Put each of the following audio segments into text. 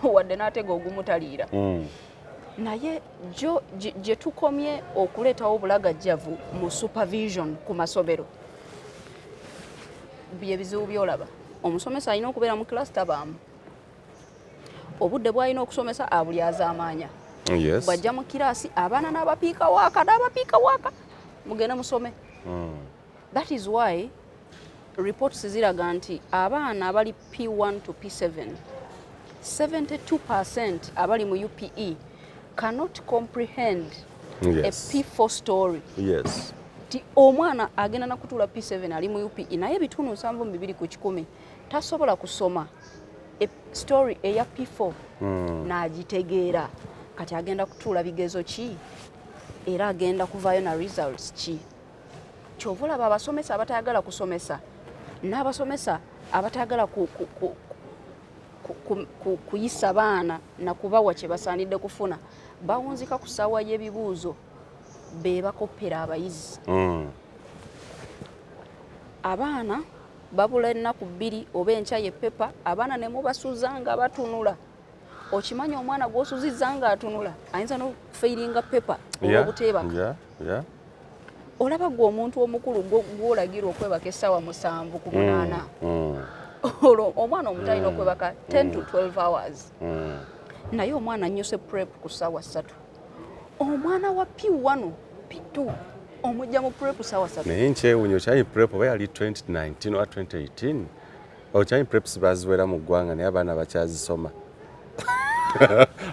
Wadde n'atega ogumutaliira. Naye jo gye tukomye okuleetawo obulagajjavu mu supervision ku masomero, bye bizibu byolaba. Omusomesa alina okubeera mu class, tabaamu. Obudde bw'alina okusomesa abulyazaamaanya. Bw'ajja mu kiraasi, abaana n'abapiika waaka, n'abapiika waaka, mugende musome. That is why reports ziraga nti abaana abali P1 to P7, 72% abali mu UPE cannot comprehend a P4 story. Ti omwana agenda nakutuula P7, ali mu UPE, naye 72% tasobola kusoma e story eya P4 n'agitegeera. Kati agenda kutuula bigezo ki, era agenda kuvaayo na results ki? Kyova olaba abasomesa abatayagala kusomesa n'abasomesa abatayagala kuyisa baana nakubawa kye basaanidde kufuna bawunzika ku ssaawa y'ebibuuzo, be bakoppera abayizi. Abaana babula ennaku 2 oba enkya ye paper, abaana ne mubasuza nga batunula. Okimanyi omwana gw'osuzizza nga atunula ayinza n'okufailinga paper olw'obuteebaka? Olaba gwe omuntu omukulu gw'olagira okwebaka essaawa 7 ku 8, olwo omwana omuto alina okwebaka 10 to 12 hours, naye omwana annyuse prep ku ssaawa 3. Omwana wa P1, P2 omujja mu prep ssaawa 3. Naye nkyewunya, okyanyi prep oba yali 2019 oba 2018, okyanyi preps baziwera mu ggwanga, naye abaana bakyazisoma.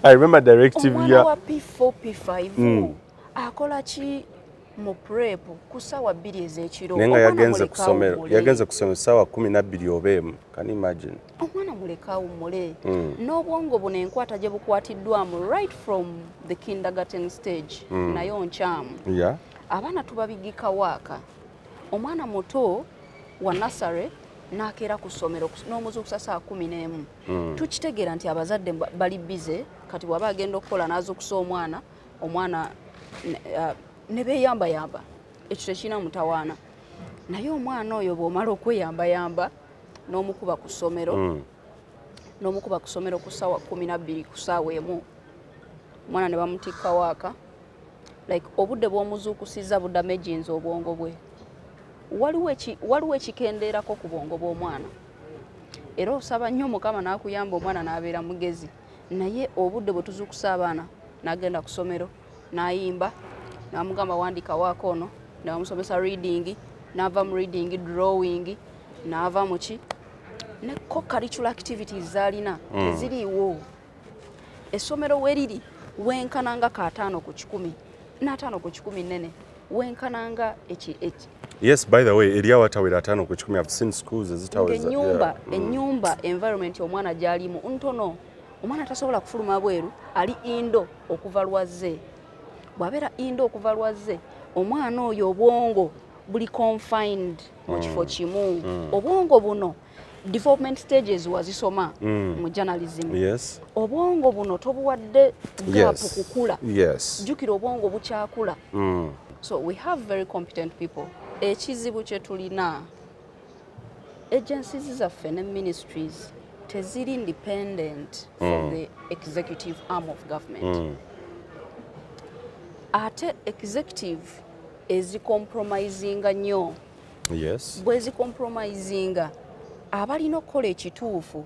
I remember directive. Omwana ya wa P4, P5 akola ki mu prep ku ssaawa 2 ez'ekiro? Naye nga Omwana yagenze muleke ku ssomero, awummule. yagenze ku ssomero ssaawa 12 oba 1. Can you imagine? Omwana muleke awummule. N'obwongo buno, enkwata gye bukwatiddwamu right from the kindergarten stage nayo nkyamu. Abaana tubabigika waaka. Omwana muto wa nursery n'akeera ku ssomero n'omuzuukusa saa 11. Tukitegeera nti abazadde bali busy. Kati bw'aba agenda okukola n'azuukusa omwana, omwana ne beeyambayamba, ekyo tekirina mutawaana. Naye omwana oyo bw'omala okweyambayamba n'omukuba ku ssomero, n'omukuba ku ssomero ku ssaawa 12, ku ssaawa 1, omwana ne bamutikka waaka, like obudde bw'omuzuukusizza budamaginze obwongo bwe. Waliwo ekikendeerako ku bwongo bw'omwana. Era osaba nnyo Mukama n'akuyamba, omwana n'abeera mugezi. Naye obudde bwe tuzuukusa abaana n'agenda ku ssomero n'ayimba, n'amugamba wandika waako ono, ne bamusomesa reading, n'ava mu reading drawing, n'ava mu ki ne co-curricular activities z'alina teziriiwo. Essomero we riri wenkana nga ka 50 n'50 nnene, wenkana nga eki Yes, by the way, eri awatawera 50. I've seen schools ezitaweza. Ng'ennyumba, ennyumba environment omwana gy'alimu ntono. Omwana tasobola kufuluma bweru, ali indoor okuva lwazze. Bw'abeera indoor okuva lwazze, omwana oyo obwongo buli confined mu kifo kimu. Obwongo buno, development stages wazisoma mu journalism, obwongo buno tobuwadde gap kukula. Jjukira, obwongo bukyakula. So we have very competent people. Ekizibu kye tulina, agencies zaffe ne ministries teziri independent from the executive arm of government. Ate executive ezicompromisinga nnyo. Bwezicompromisinga, abalina okukola ekituufu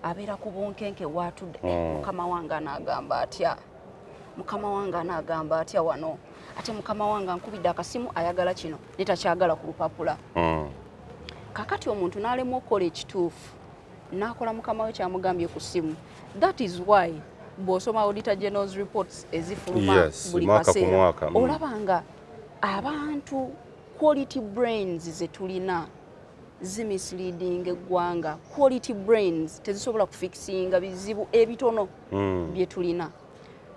abeera ku bunkenke waatudde. Eh, mukama wange anaagamba atya? Mukama wange anaagamba atya wano? Ate mukama wange ankubidde akasimu, ayagala kino, naye takyagala ku lupapula. Kakati omuntu n'alemwa okukola ekituufu n'akola mukama we kyamugambye ku ssimu. That is why bw'osoma Auditor General's reports ezifuluma buli mwaka ku kaseera, mwaka. Olaba nga abantu quality brains ze tulina zimisleading eggwanga. Quality brains tezisobola kufikisinga bizibu ebitono bye tulina,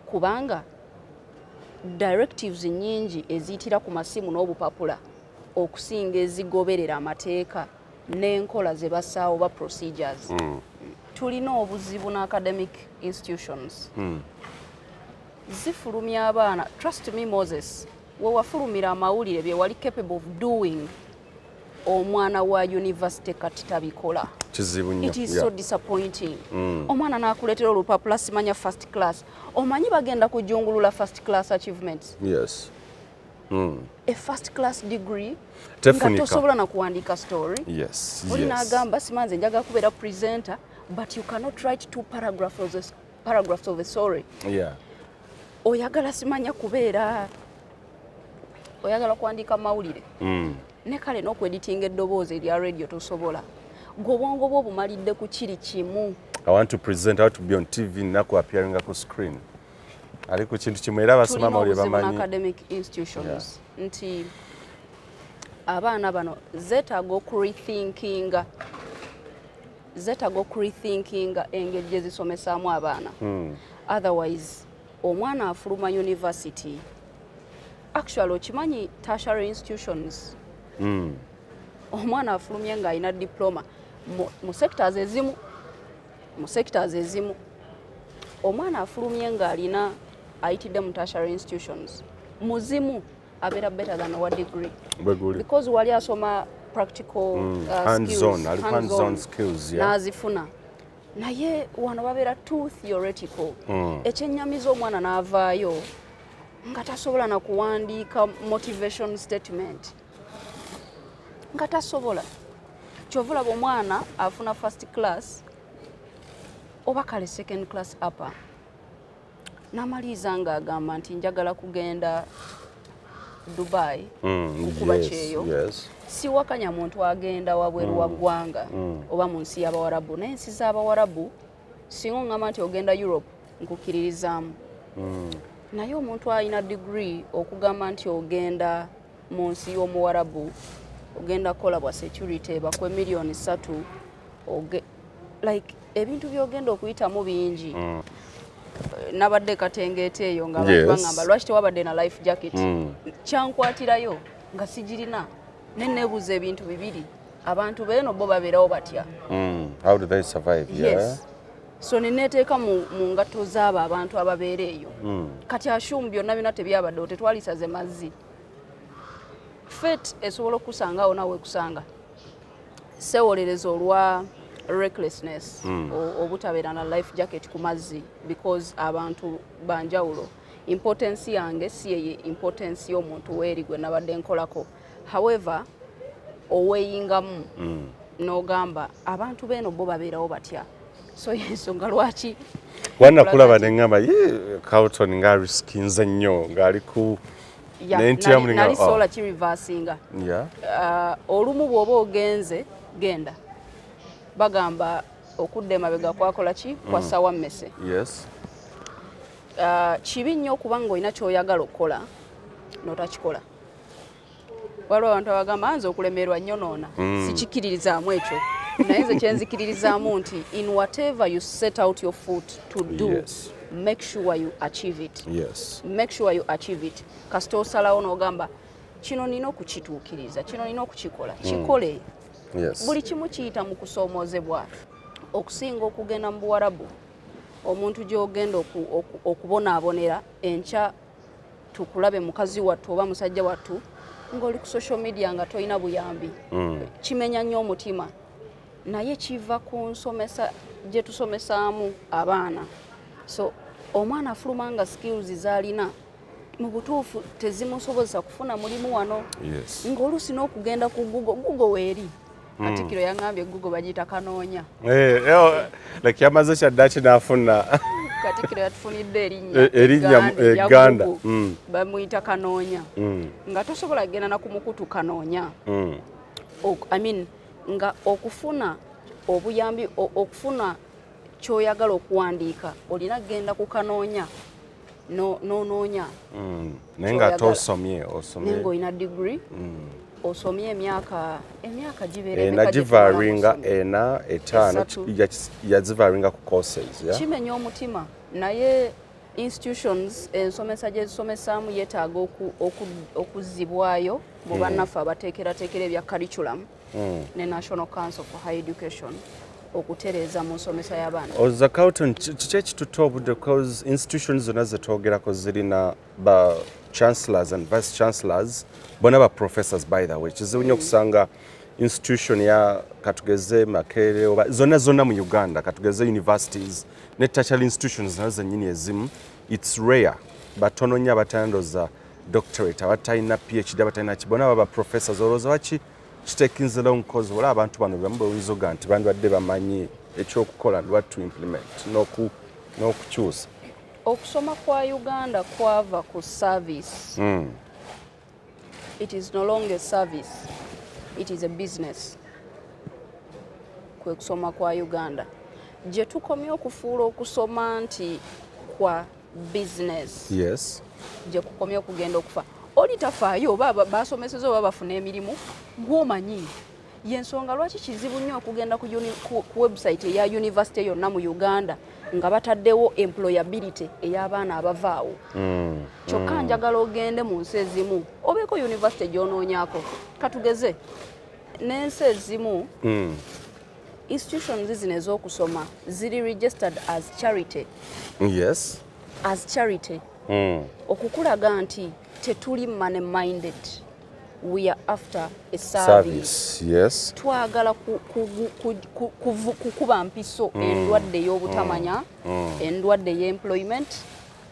kubanga directives nyingi eziyitira ku masimu n'obupapula okusinga ezigoberera amateeka n'enkola ze bassaawo ba procedures. Tulina obuzibu n'academic institutions zifulumya abaana. Trust me, Moses, we wafulumira amawulire bye wali capable of doing. Omwana wa university kati tabikola. Kizibu nnyo. It is so disappointing. Omwana n'akuleetera olupapula, simanya first class. Omanyi bagenda kujungulula first class achievements. A first class degree nga Tefunika. tosobola na kuwandiika story. Oli n'agamba, simanze, njagala kubeera presenter, but you cannot write two paragraphs of a story. Oyagala simanya kubeera, oyagala kuwandiika mawulire, ne kale n'okweditinga eddoboozi erya radio tosobola. Gwe obwongo bwo obumalidde ku kiri kimu. I want to present, I want to be on TV, naku appearing ku screen. Ali ku kintu kimu era abasoma Tulina amawulire obuzibu bamanyi. Academic institutions nti abaana bano zeetaaga okurethinkinga engeri gye zisomesaamu abaana. Otherwise omwana afuluma university, actually okimanyi tertiary institutions, omwana afulumye ng'alina diploma mu sectors ezimu, omwana afulumye ng'alina, ayitidde mu tertiary institutions, muzimu abeera better than owa degree. Bwe guli. Because wali asoma practical Hands skills, on, ali hands-on skills, yeah. n'azifuna. Naye wano babeera too theoretical. Ekyennyamiza, omwana n'avaayo nga tasobola na kuwandiika motivation statement, nga tasobola. Kyova olaba omwana afuna first class oba kale second class upper, n'amaliriza ng'agamba nti njagala kugenda Dubai kukuba kyeyo. Siwakanya muntu agenda wabweru wa ggwanga oba mu nsi y'Abawarabu, naye ensi z'Abawarabu, singa oŋŋamba nti ogenda Europe, nkukkiririzaamu. Naye omuntu alina degree okugamba nti ogenda mu nsi y'Omuwarabu, ogenda kukola bwa security, bakwe miliyoni 3, like ebintu by'ogenda okuyitamu bingi. Nabadde Katengeeta eyo nga abantu baŋŋamba, lwaki tewabadde na life jacket? Kyankwatirayo nga sigirina, ne neebuuza ebintu bibiri: abantu beeno bo babeerawo batya? How do they survive? Yeah. Yes, so neneeteeka mu ngatto z'abo abantu ababeera eyo. Kati assume byonna byonna tebyabaddewo, tetwalisaze mazzi. Fate esobola okukusanga awo nawe ekusanga. Sewolereza olwa recklessness, obutabeera na life jacket ku mazzi, because abantu banjawulo. Importance yange si ye importance y'omuntu weeri gwe nabadde nkolako. However, oweyingamu n'ogamba, abantu beeno bo babeerawo batya? So yensonga lwaki Wanakulaba neŋŋamba, ye Carlton ng'ariskinze nnyo ng'ali ku nentyamu. Nali sobola kireversinga. Olumu bw'oba ogenze, genda, bagamba okudda emabega kwakola ki? Kwassa wammese. Kibi nnyo okuba nga olina ky'oyagala okukola n'otakikola. Waliwo abantu abagamba, nze okulemerwa nnyonoona. Sikikiririzaamu ekyo, naye nze kyenzikiririzaamu nti in whatever you set out your foot to do, make sure you achieve it. Make sure you achieve it. Kasita osalawo n'ogamba, kino nina okukituukiriza, kino nina okukikola, kikole. Buli kimu kiyita mu kusoomoozebwa. Okusinga okugenda mu Buwarabu, omuntu gy'ogenda okubonaabonera, enkya tukulabe mukazi wattu oba musajja wattu ng'oli ku social media nga tolina buyambi. Kimenya nnyo omutima, naye kiva ku nsomesa gye tusomesaamu abaana. So omwana afuluma nga skills z'alina mu butuufu tezimusobozesa kufuna mulimu wano, ng'oluusi n'okugenda ku Google, Google weeri. Katikkiro yaŋŋambye Google bagiyita kanoonya. Eh, eh, like yamaze kyaddaaki n'afuna. Katikkiro yatufunidde erinnya. Erinnya erya Egganda. Google. Bamuyita kanoonya. Nga tosobola kugenda na ku mukutu kanoonya. I mean, nga okufuna obuyambi, okufuna kyoyagala okuwandiika, olina kugenda ku kanoonya n'onoonya. Naye nga Ky'oyagala. tosomye, osomye. Naye ng'olina degree, osomye emyaka gibeera ena emeka gye tumala givaringa ng'osomye? Ena, etaano. Esatu. Yazivaringa ku courses, yeah? Kimenya omutima, naye institutions, ensomesa gye zisomesaamu yeetaaga okuzzibwayo mu bannaffe abateekerateekera ebya curriculum ne National Council for Higher Education okutereeza mu nsomesa y'abaana. Oza Carlton, kiki ekitutte obudde? Because institutions zonna zetwogerako zirina ba chancellors and vice chancellors, bonna ba professors. By the way, kizibu nnyo okusanga Institution ya, katugeze, Makerere oba zonna zonna mu Uganda, katugeze universities ne tertiary institutions nazo zennyini ezimu, it's rare, batono nnyo abatandoza doctorate, abatalina PhD, abatalina ki, bonna baba professors. Olowooza baki kitakinze long cause ola abantu bano bamu bweyinza oga nti bandibadde bamanyi ekyokukola and what to implement n'okukyusa? Okusoma kwa Uganda kwava ku service. It is no longer service, it is a business. Kwe kusoma kwa Uganda gye tukomye okufuula okusoma nti kwa business, gye kukomye okugenda okufa. Oli tafaayo oba basomeseza oba bafuna emirimu. Gwomanyi yensonga lwaki kizibu nnyo okugenda ku website eya university yonna mu Uganda nga bataddewo employability ey'abaana abavaawo. Kyokka njagala ogende mu nsi ezimu obeeko university gy'onoonyaako. Katugeze n'ensi ezimu, institutions zino ez'okusoma ziri registered as charity, as charity, okukulaga nti tetuli money minded, we are after a service. Service, yes. Twagala kukuba mpiso endwadde ey'obutamanya, endwadde ey'employment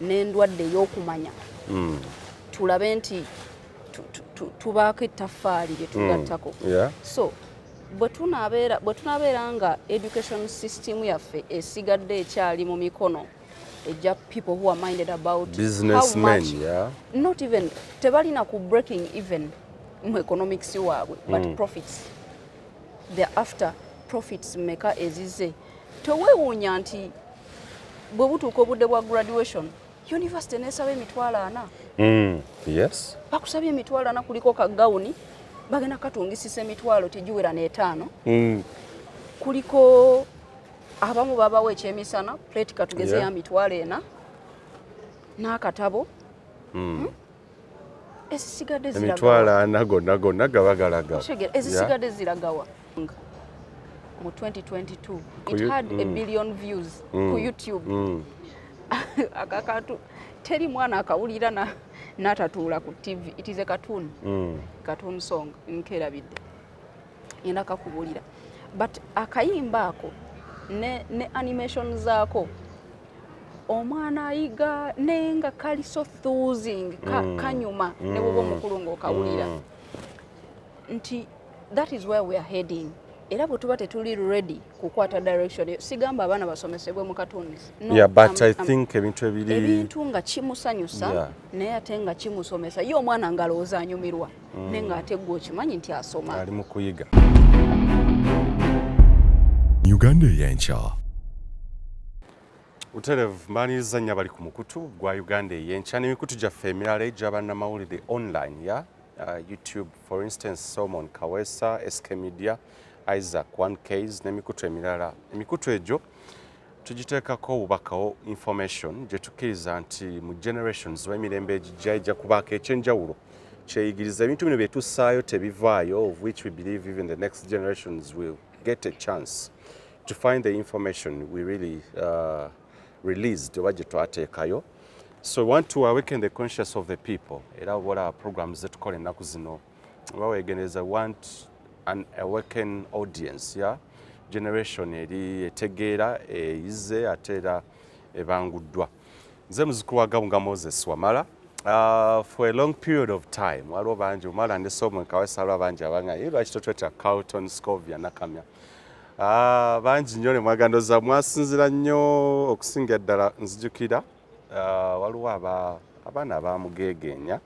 n'endwadde ey'okumanya. Tulabe nti tubaako ettaffaali lye tugattako. So bwe tunaabeera nga education system yaffe esigadde ekyali mu mikono ejja people who are minded about how Businessmen. much, not even, tebalina ku breaking even mu economics waabwe, but profits. They're after profits. Meka ezize? Teweewuunya nti bwe butuuka obudde bwa graduation, university nesaba 400,000. Bakusabye 400,000, kuliko kagawuni bagenda katungisisa emitwalo tegiwera n'etaano. Kuliko abamu babawo ekyemisana, plate katugeze ya 400,000 n'akatabo. Ezisigadde ziragawa? 400,000 gonna gonna gaba galaga. Otegeera, ezisigadde ziragawa? Mu 2022 it had a billion views ku YouTube. Akakantu teri mwana akawulira n'atatuula ku TV. It is a cartoon, cartoon song, nkerabidde, ngenda kakubuulira, but akayimba ako ne animation zaako, omwana ayiga naye nga kali so soothing, kanyuma ne bwoba omukulu ng'okawulira nti that is where we are heading. Era bwe tuba tetuli ready kukwata direction eyo, sigamba abaana basomesebwe mu cartoons. No, Yeah, but I think ebintu ebiri ebintu nga kimusanyusa, naye ate nga kimusomesa. Ye omwana ng'alowooza anyumirwa, naye ng'ate gwe okimanyi nti asoma. Ali mu kuyiga. Uganda Ey'enkya. Butereevu mbaniriza nnyo abali ku mukutu gwa Uganda Ey'enkya n'emikutu gyaffe emirala egy'abannamawulire online ya YouTube, for instance Solomon Kawesa, SK Media, Isaac 1Ks n'emikutu emirala. Emikutu egyo tugiteekako obubakawo, information gye tukkiriza nti mu generations oba emirembe egijja ejja kubaako ekyenjawulo kyeyigiriza. Ebintu bino bye tussaayo tebivaayo, of which we believe even the next generations will get a chance to find the information we really released oba gye twateekayo. So we want to awaken the conscious of the people. Era oba olaba programs zetukola ennaku zino, oba weegendereza, we want an awaken audience, yeah? Generation eri etegeera, eyize, ate era ebanguddwa. Nze muzukulu wa Gabunga Moses Wamala. For a long period of time waliwo bangi, omala ne Solomon Kawesa, waliwo bangi abanga, "Ye lwaki totweta Carlton Scovia Nakamya?" Ah, bangi nnyo ne mwagandoza mwasinzira nnyo okusinga ddala. Nzijukira waliwo abaana abamugeegeenya.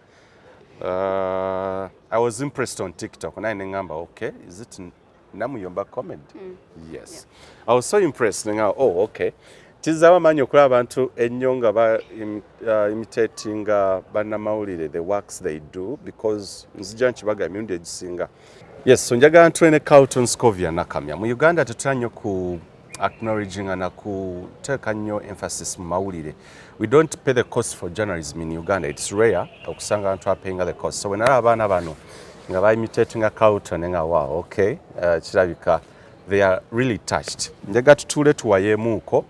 I was impressed on TikTok naye neŋŋamba, "Okay, is it Namuyomba comedy?" Yes, I was so impressed. Neŋŋamba, "Oh, okay." Kizaamu amaanyi okulaba abantu ennyo nga ba imitatinga bannamawulire, the works they do, because nzija nkibaga emirundi egisinga. Yes, so njagala ntule ne Carlton Scovia Nakamya. Mu Uganda tetutera nnyo ku acknowledging na kuteeka nnyo emphasis mu mawulire. We don't pay the cost for journalism in Uganda. It's rare okusanga abantu apayinga the cost. So wenalaba abaana bano nga baimitatinga Carlton, nga wow, okay, kirabika they are really touched. Njagala tutuule tuwayeemuuko.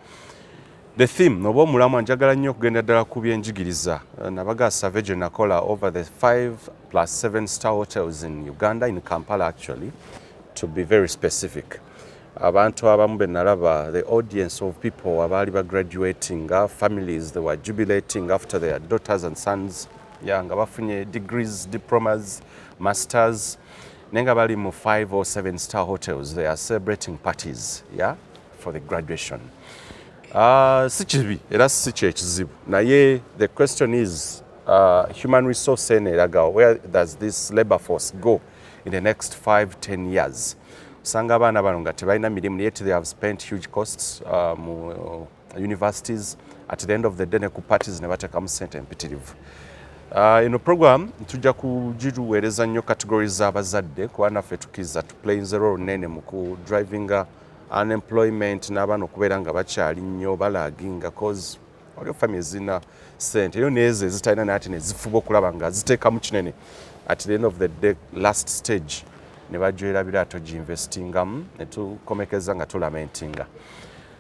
The theme oba omulamwa, njagala nnyo okugenda ddala ku byenjigiriza. Nabaga survey gye nakola over the 5 plus 7 star hotels in Uganda, in Kampala actually. To be very specific, abantu abamu be nalaba, the audience of people abaali bagraduating, families, they were jubilating after their daughters and sons, yeah, nga bafunye degrees, diplomas, masters, naye nga bali mu 5 or 7 star hotels. They are celebrating parties, yeah, for the graduation. Si kibi era si kyekizibu, naye the question is, human resource eno eraga, where does this labor force go in the next 5 10 years? Osanga abaana bano nga tebalina mirimu, yet they have spent huge costs mu universities. At the end of the day, ne ku parties ne bateekamu sente empitirivu. Eno program tujja kugiruweereza nnyo categories z'abazadde, kuba naffe tukkiriza tuplayinze role nene mu ku drivinga unemployment n'abaana okubeera nga bakyali nnyo balaginga, cause waliwo family ezirina sente eyo neezo ezitalina, naye ate nezifuba okulaba nga ziteekamu kinene. At the end of the day, last stage ne bajwerabira ate oginvestingamu, ne tukomekeza nga tulamentinga.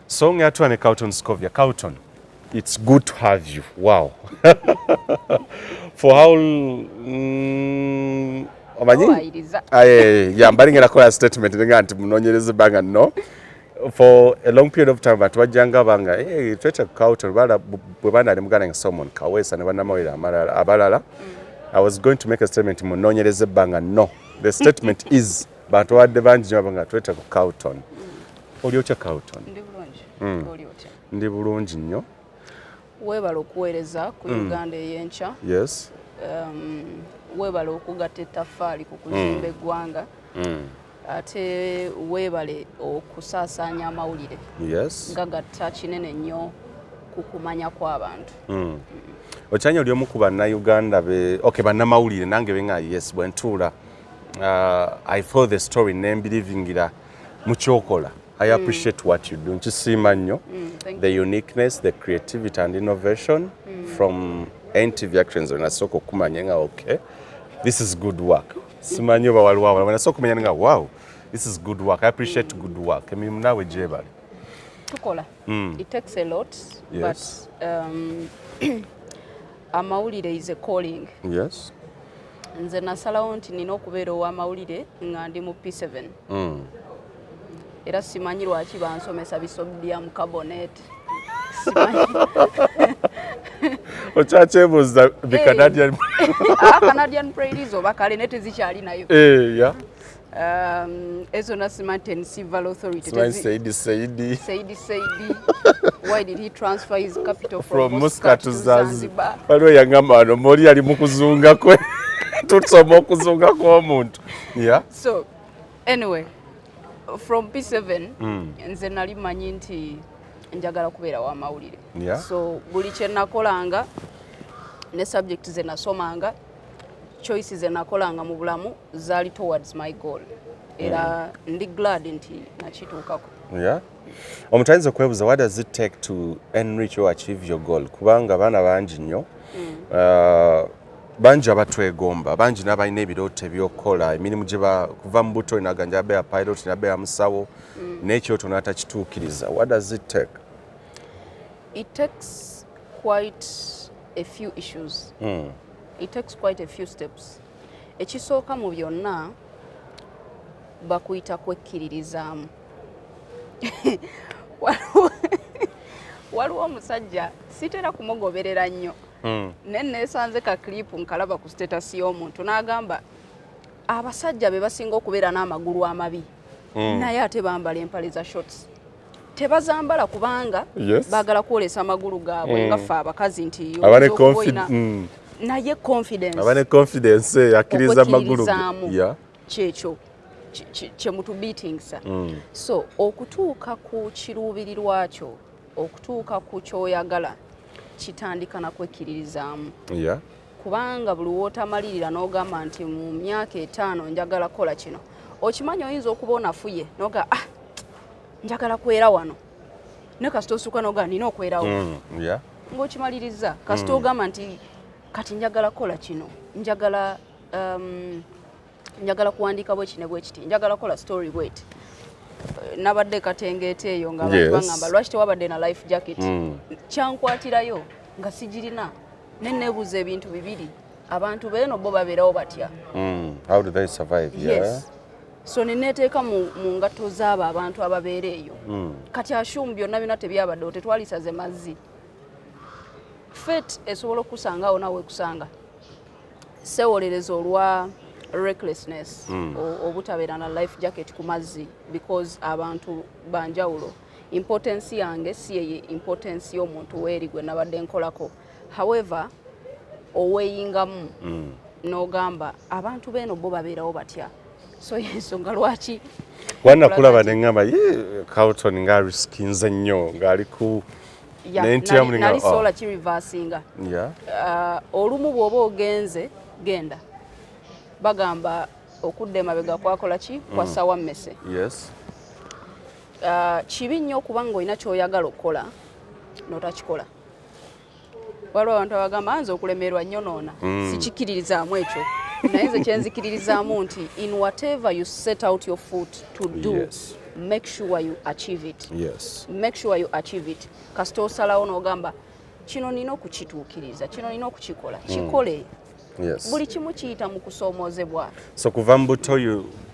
So nga tuwa ne Carlton Scovia. Carlton, it's good to have you. Wow, for how omanyi Owayiriza. Aye, yeah, mbali ngenda kukola statement nga nti munoonyereza ebbanga no for a long period of time bantu bajjanga banga, hey, twete Carlton bala bwe banali muganda nga Solomon Kaweesa ne bannamawulire abalala. I was going to make a statement, munoonyereza ebbanga. No, the statement is bantu babadde bangi nnyo banga twete ku Carlton. Oli otya, Carlton? Ndi bulungi, oli otya? Ndi bulungi nnyo. Weebale okuweereza ku Uganda ey'enkya. Weebale okugatta ettaffaali ku kuzimba eggwanga, ate weebale okusaasaanya amawulire gagatta kinene nnyo ku kumanya kw'abantu. Okyanya oli omu ku bannayuganda be, okay, bannamawulire nange benga, yes, bwe ntuula, I follow the story nembelievingira mu kyokola. I appreciate what you do, nkisiima nnyo. Thank The uniqueness, the creativity and innovation from NTV Actions. Nasooka okumanya nga, okay, this is good work. Simanyi oba waliwo abalala, nasooka okumanya nga, wow, this is good work. I appreciate good work. Emirimu naawe gyebale. Tukola. It takes a lot, but amawulire is a calling. Nze nasalawo nti nina okubeera ow'amawulire nga ndi mu P7, era simanyi lwaki bansomesa bisodium carbonate. Simanyi. Okyakyebuuza bi Canadian? Ah, Canadian Prairies oba kale, ne tezikyali nayo. Eh, yeah. Ezo nasimanyi Tennessee Valley Authority. Simanyi Saidi Saidi. Saidi Saidi, why did he transfer his capital from, from Muscat to Zanzibar. Zanzibar? Waliwo yangamba wano moli yali mu kuzunga kwe, tusoma okuzunga kw'omuntu, yeah. So anyway, from P7 nze nali manyi nti njagala kubeera w'amawulire. So buli kye nakolanga ne subject ze nasomanga, choices ze nakolanga mu bulamu zaali towards my goal, era ndi glad nti nakituukako. Yeah. Omuntu ayinza okwebuuza, what does it take to enrich or achieve your goal? Kubanga abaana bangi nnyo, bangi abatwegomba, bangi n'abalina ebirooto ebyokukola emirimu gye kuva mu buto naga njabeera pilot, nabeera musawo, n'ekyoto n'atakituukiriza. What does it take? It takes quite a few issues. It takes quite a few steps. Ekisooka mu byonna bakuyita kwekkiririzaamu. Waliwo omusajja sitera kumugoberera nnyo, naye neesanze ka clip nkalaba ku status y'omuntu n'agamba abasajja be basinga okubeera n'amagulu amabi, naye ate bambala empale za shorts. Tebazambala kubanga baagala kwolesa amagulu gaabwe nga ffe abakazi nti Aba ne oyinza okuba olina naye confidence. Aba ne confidence, akkiriza amagulu ge. Okwekkiririzaamu. Kyekyo kye mutubeatingsa. So okutuuka ku kiruubirirwa kyo, okutuuka ku kyoyagala, kitandika na kwekkiririzaamu, kubanga buli wootamalirira n'ogamba nti mu myaka 5 njagala kukola kino, okimanyi oyinza okuba onafuye noga, ah, njagala kwera wano, ne kasita osuuka noga nina okwerawo, ng'okimaliriza. Kasita ogamba nti kati njagala kukola kino, njagala njagala kuwandiika bwe kine bwe kiti, njagala kukola story bweti. Nabadde Katengeeta eyo nga abantu baŋŋamba lwaki tewabadde na life jacket. Kyankwatirayo nga sigirina, ne neebuuza ebintu bibiri: abantu beeno bo babeerawo batya? How do they survive? Yeah. Yes. So neneeteeka mu ngatto z'abo abantu ababeera eyo. Kati assume byonna byonna tebyabaddewo, tetwalisaze mazzi. Fate esobola okukusanga awo nawe ekusanga. Sewolereza olwa recklessness, obutabeera na life jacket ku mazzi, because abantu banjawulo. Importance yange si ye importance y'omuntu weeri gwe nabadde nkolako. However, oweyingamu n'ogamba abantu beeno bo babeerawo batya? So yensonga lwaki Wanakulaba neŋŋamba, ye Carlton ng'arisikinze nnyo ng'ali ku nentyamu. Nali sobola kireversinga. Olumu bw'oba ogenze genda, bagamba okudda emabega kwakola ki? Kwasawa mmese. Kibi nnyo okuba nga olina ky'oyagala okukola n'otakikola. Waliwo abantu abagamba, nze okulemerwa nnyonoona. Sikikiririzaamu ekyo, naye nze kyenzikiririzaamu nti in whatever you set out your foot to do, make sure you achieve it. Make sure you achieve it. Kasita osalawo n'ogamba kino nina okukituukiriza, kino nina okukikola, kikole. Buli kimu kiyita mu kusoomoozebwa. So kuva mu buto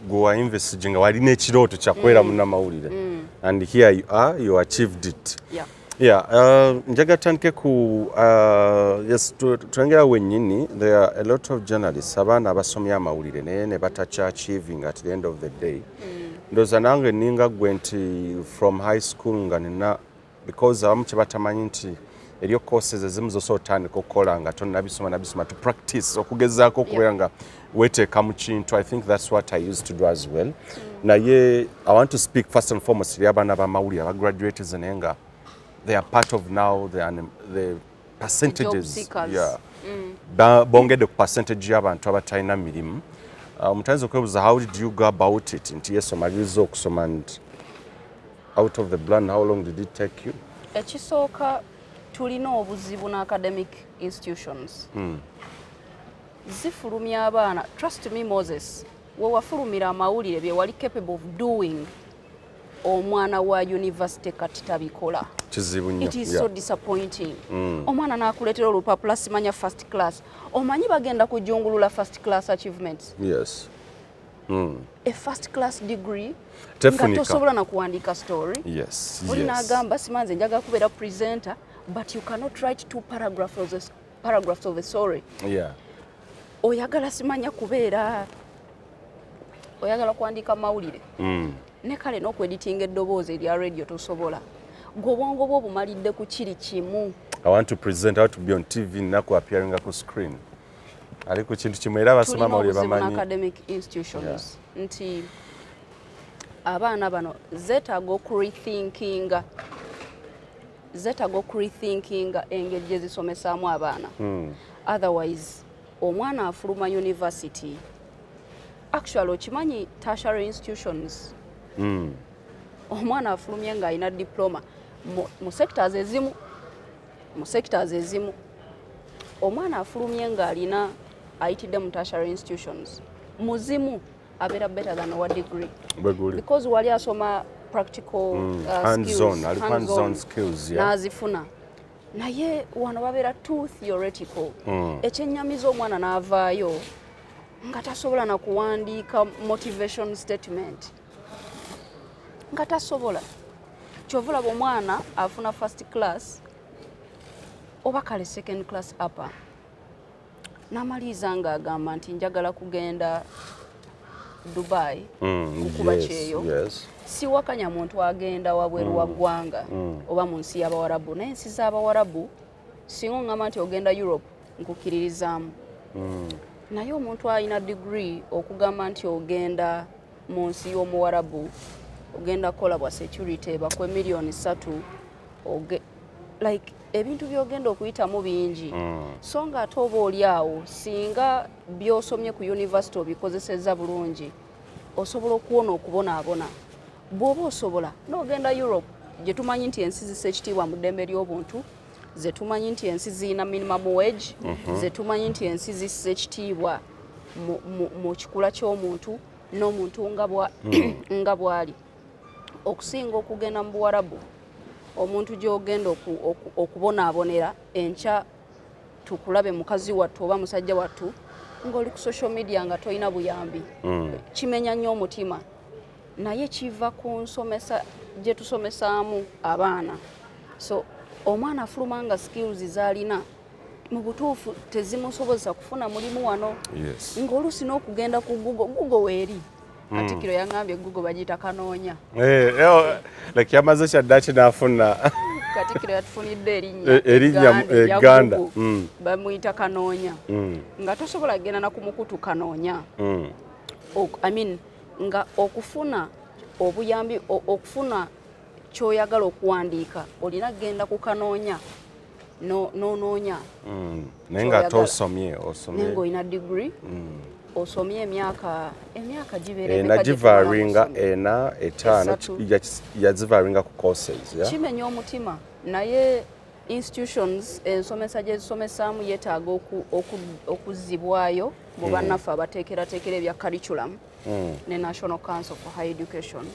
gwe wa investige nga walina ekirooto kyakubeera munnamawulire, and here you are, you achieved it. Yeah. Yeah, njagala tutandike ku yes, twengera wennyini. There are a lot of journalists, abaana abasomye amawulire naye ne batakya achieving at the end of the day. Ndowooza nange ninga ggwe nti from high school nga nina, because abamu kye batamanyi nti eriyo courses ezimu zosobola otandika okukola nga tonnabisoma nabisoma, to practice, okugezaako okubeera nga weteeka mu kintu. I think that's what I used to do as well. Naye I want to speak first and foremost eri abaana b'amawulire abagraduates naye nga they are part of now the percentages. Seekers. Yeah. Bongedde ku percentage y'abantu abatalina mirimu. Omuntu ayinza okwebuuza, how did you go about it nti yes, omaliriza okusoma and out of the plan, how long did it take you? Ekisooka, tulina obuzibu n'academic institutions. Zifulumya abaana. Trust me, Moses, we wafulumira amawulire, bye wali capable of doing, omwana wa university kati tabikola. Kizibu nnyo. It is so disappointing. Omwana n'akuleetera olupapula, simanya first class. Omanyi bagenda kujungulula first class achievements. A first class degree nga Tefunika. tosobola na kuwandiika story. Oli n'agamba, simanze njagala kubeera presenter, but you cannot write two paragraphs of a story. Oyagala simanya kubeera, oyagala kuwandiika mawulire, ne kale n'okweditinga eddoboozi erya radio tosobola. Gwe obwongo bwo obumalidde ku kiri kimu. I want to present, I want to be on TV, naku appearing ku screen. Ali ku kintu kimu era abasoma Tulina amawulire obuzibu bamanyi. Academic institutions nti abaana bano zeetaaga okurethinkinga engeri gye zisomesaamu abaana. Otherwise omwana afuluma university, actually okimanyi tertiary institutions, omwana afulumye ng'alina diploma mu sectors ezimu, omwana afulumye ng'alina, ayitidde mu tertiary institutions, muzimu abeera better than owa degree. Bwe guli. Because wali asoma practical Hands skills, on, ali hands-on skills, yeah. n'azifuna. Naye wano babeera too theoretical. Ekyennyamiza, omwana n'avaayo nga tasobola na kuwandiika motivation statement, nga tasobola. Kyova olaba omwana afuna first class oba kale second class upper, n'amaliriza ng'agamba nti njagala kugenda Dubai kukuba kyeyo. Siwakanya muntu agenda wabweru wa ggwanga oba mu nsi y'Abawarabu, naye ensi z'Abawarabu, singa oŋŋamba nti ogenda Europe, nkukkiririzaamu. Naye omuntu alina degree okugamba nti ogenda mu nsi y'Omuwarabu, ogenda kukola bwa security, bakwe miliyoni 3, like ebintu by'ogenda okuyitamu bingi. So nga ate oba oli awo, singa by'osomye ku university obikozesezza bulungi, osobola okuwona okubonaabona. Bw'oba osobola n'ogenda Europe, gye tumanyi nti ensi zissa ekitiibwa mu ddembe ly'obuntu, ze tumanyi nti ensi zirina minimum wage, ze tumanyi nti ensi zissa ekitiibwa mu kikula ky'omuntu n'omuntu nga bw'ali, okusinga okugenda mu Buwarabu, omuntu gy'ogenda okubonaabonera. Enkya tukulabe mukazi wattu oba musajja wattu. Ng'oli ku social media nga tolina buyambi, kimenya nnyo omutima, naye kiva ku nsomesa gye tusomesaamu abaana. So omwana afuluma nga skills z'alina mu butuufu tezimusobozesa kufuna mulimu wano, ng'oluusi n'okugenda ku Google, Google weeri. Katikkiro yaŋŋambye Google bagiyita kanoonya. Eh, eh, like yamaze kyaddaki n'afuna. Katikkiro yatufunidde erinnya. Erinnya erya Egganda. Google. Bamuyita kanoonya, nga tosobola kugenda na ku mukutu kanoonya. I mean, nga okufuna obuyambi, okufuna kyoyagala okuwandiika, olina kugenda ku kanoonya n'onoonya. Naye nga Kyoyagala. tosomye, Naye osomye ng'olina degree, osomye emyaka gibeera ena emeka gye tumala givaringa kusoma? Ena, etaano. Esatu. Yazivaringa ku courses, yeah? Kimenya omutima, naye institutions, ensomesa gye zisomesaamu yeetaaga okuzzibwayo mu bannaffe abateekerateekera ebya curriculum ne National Council for Higher Education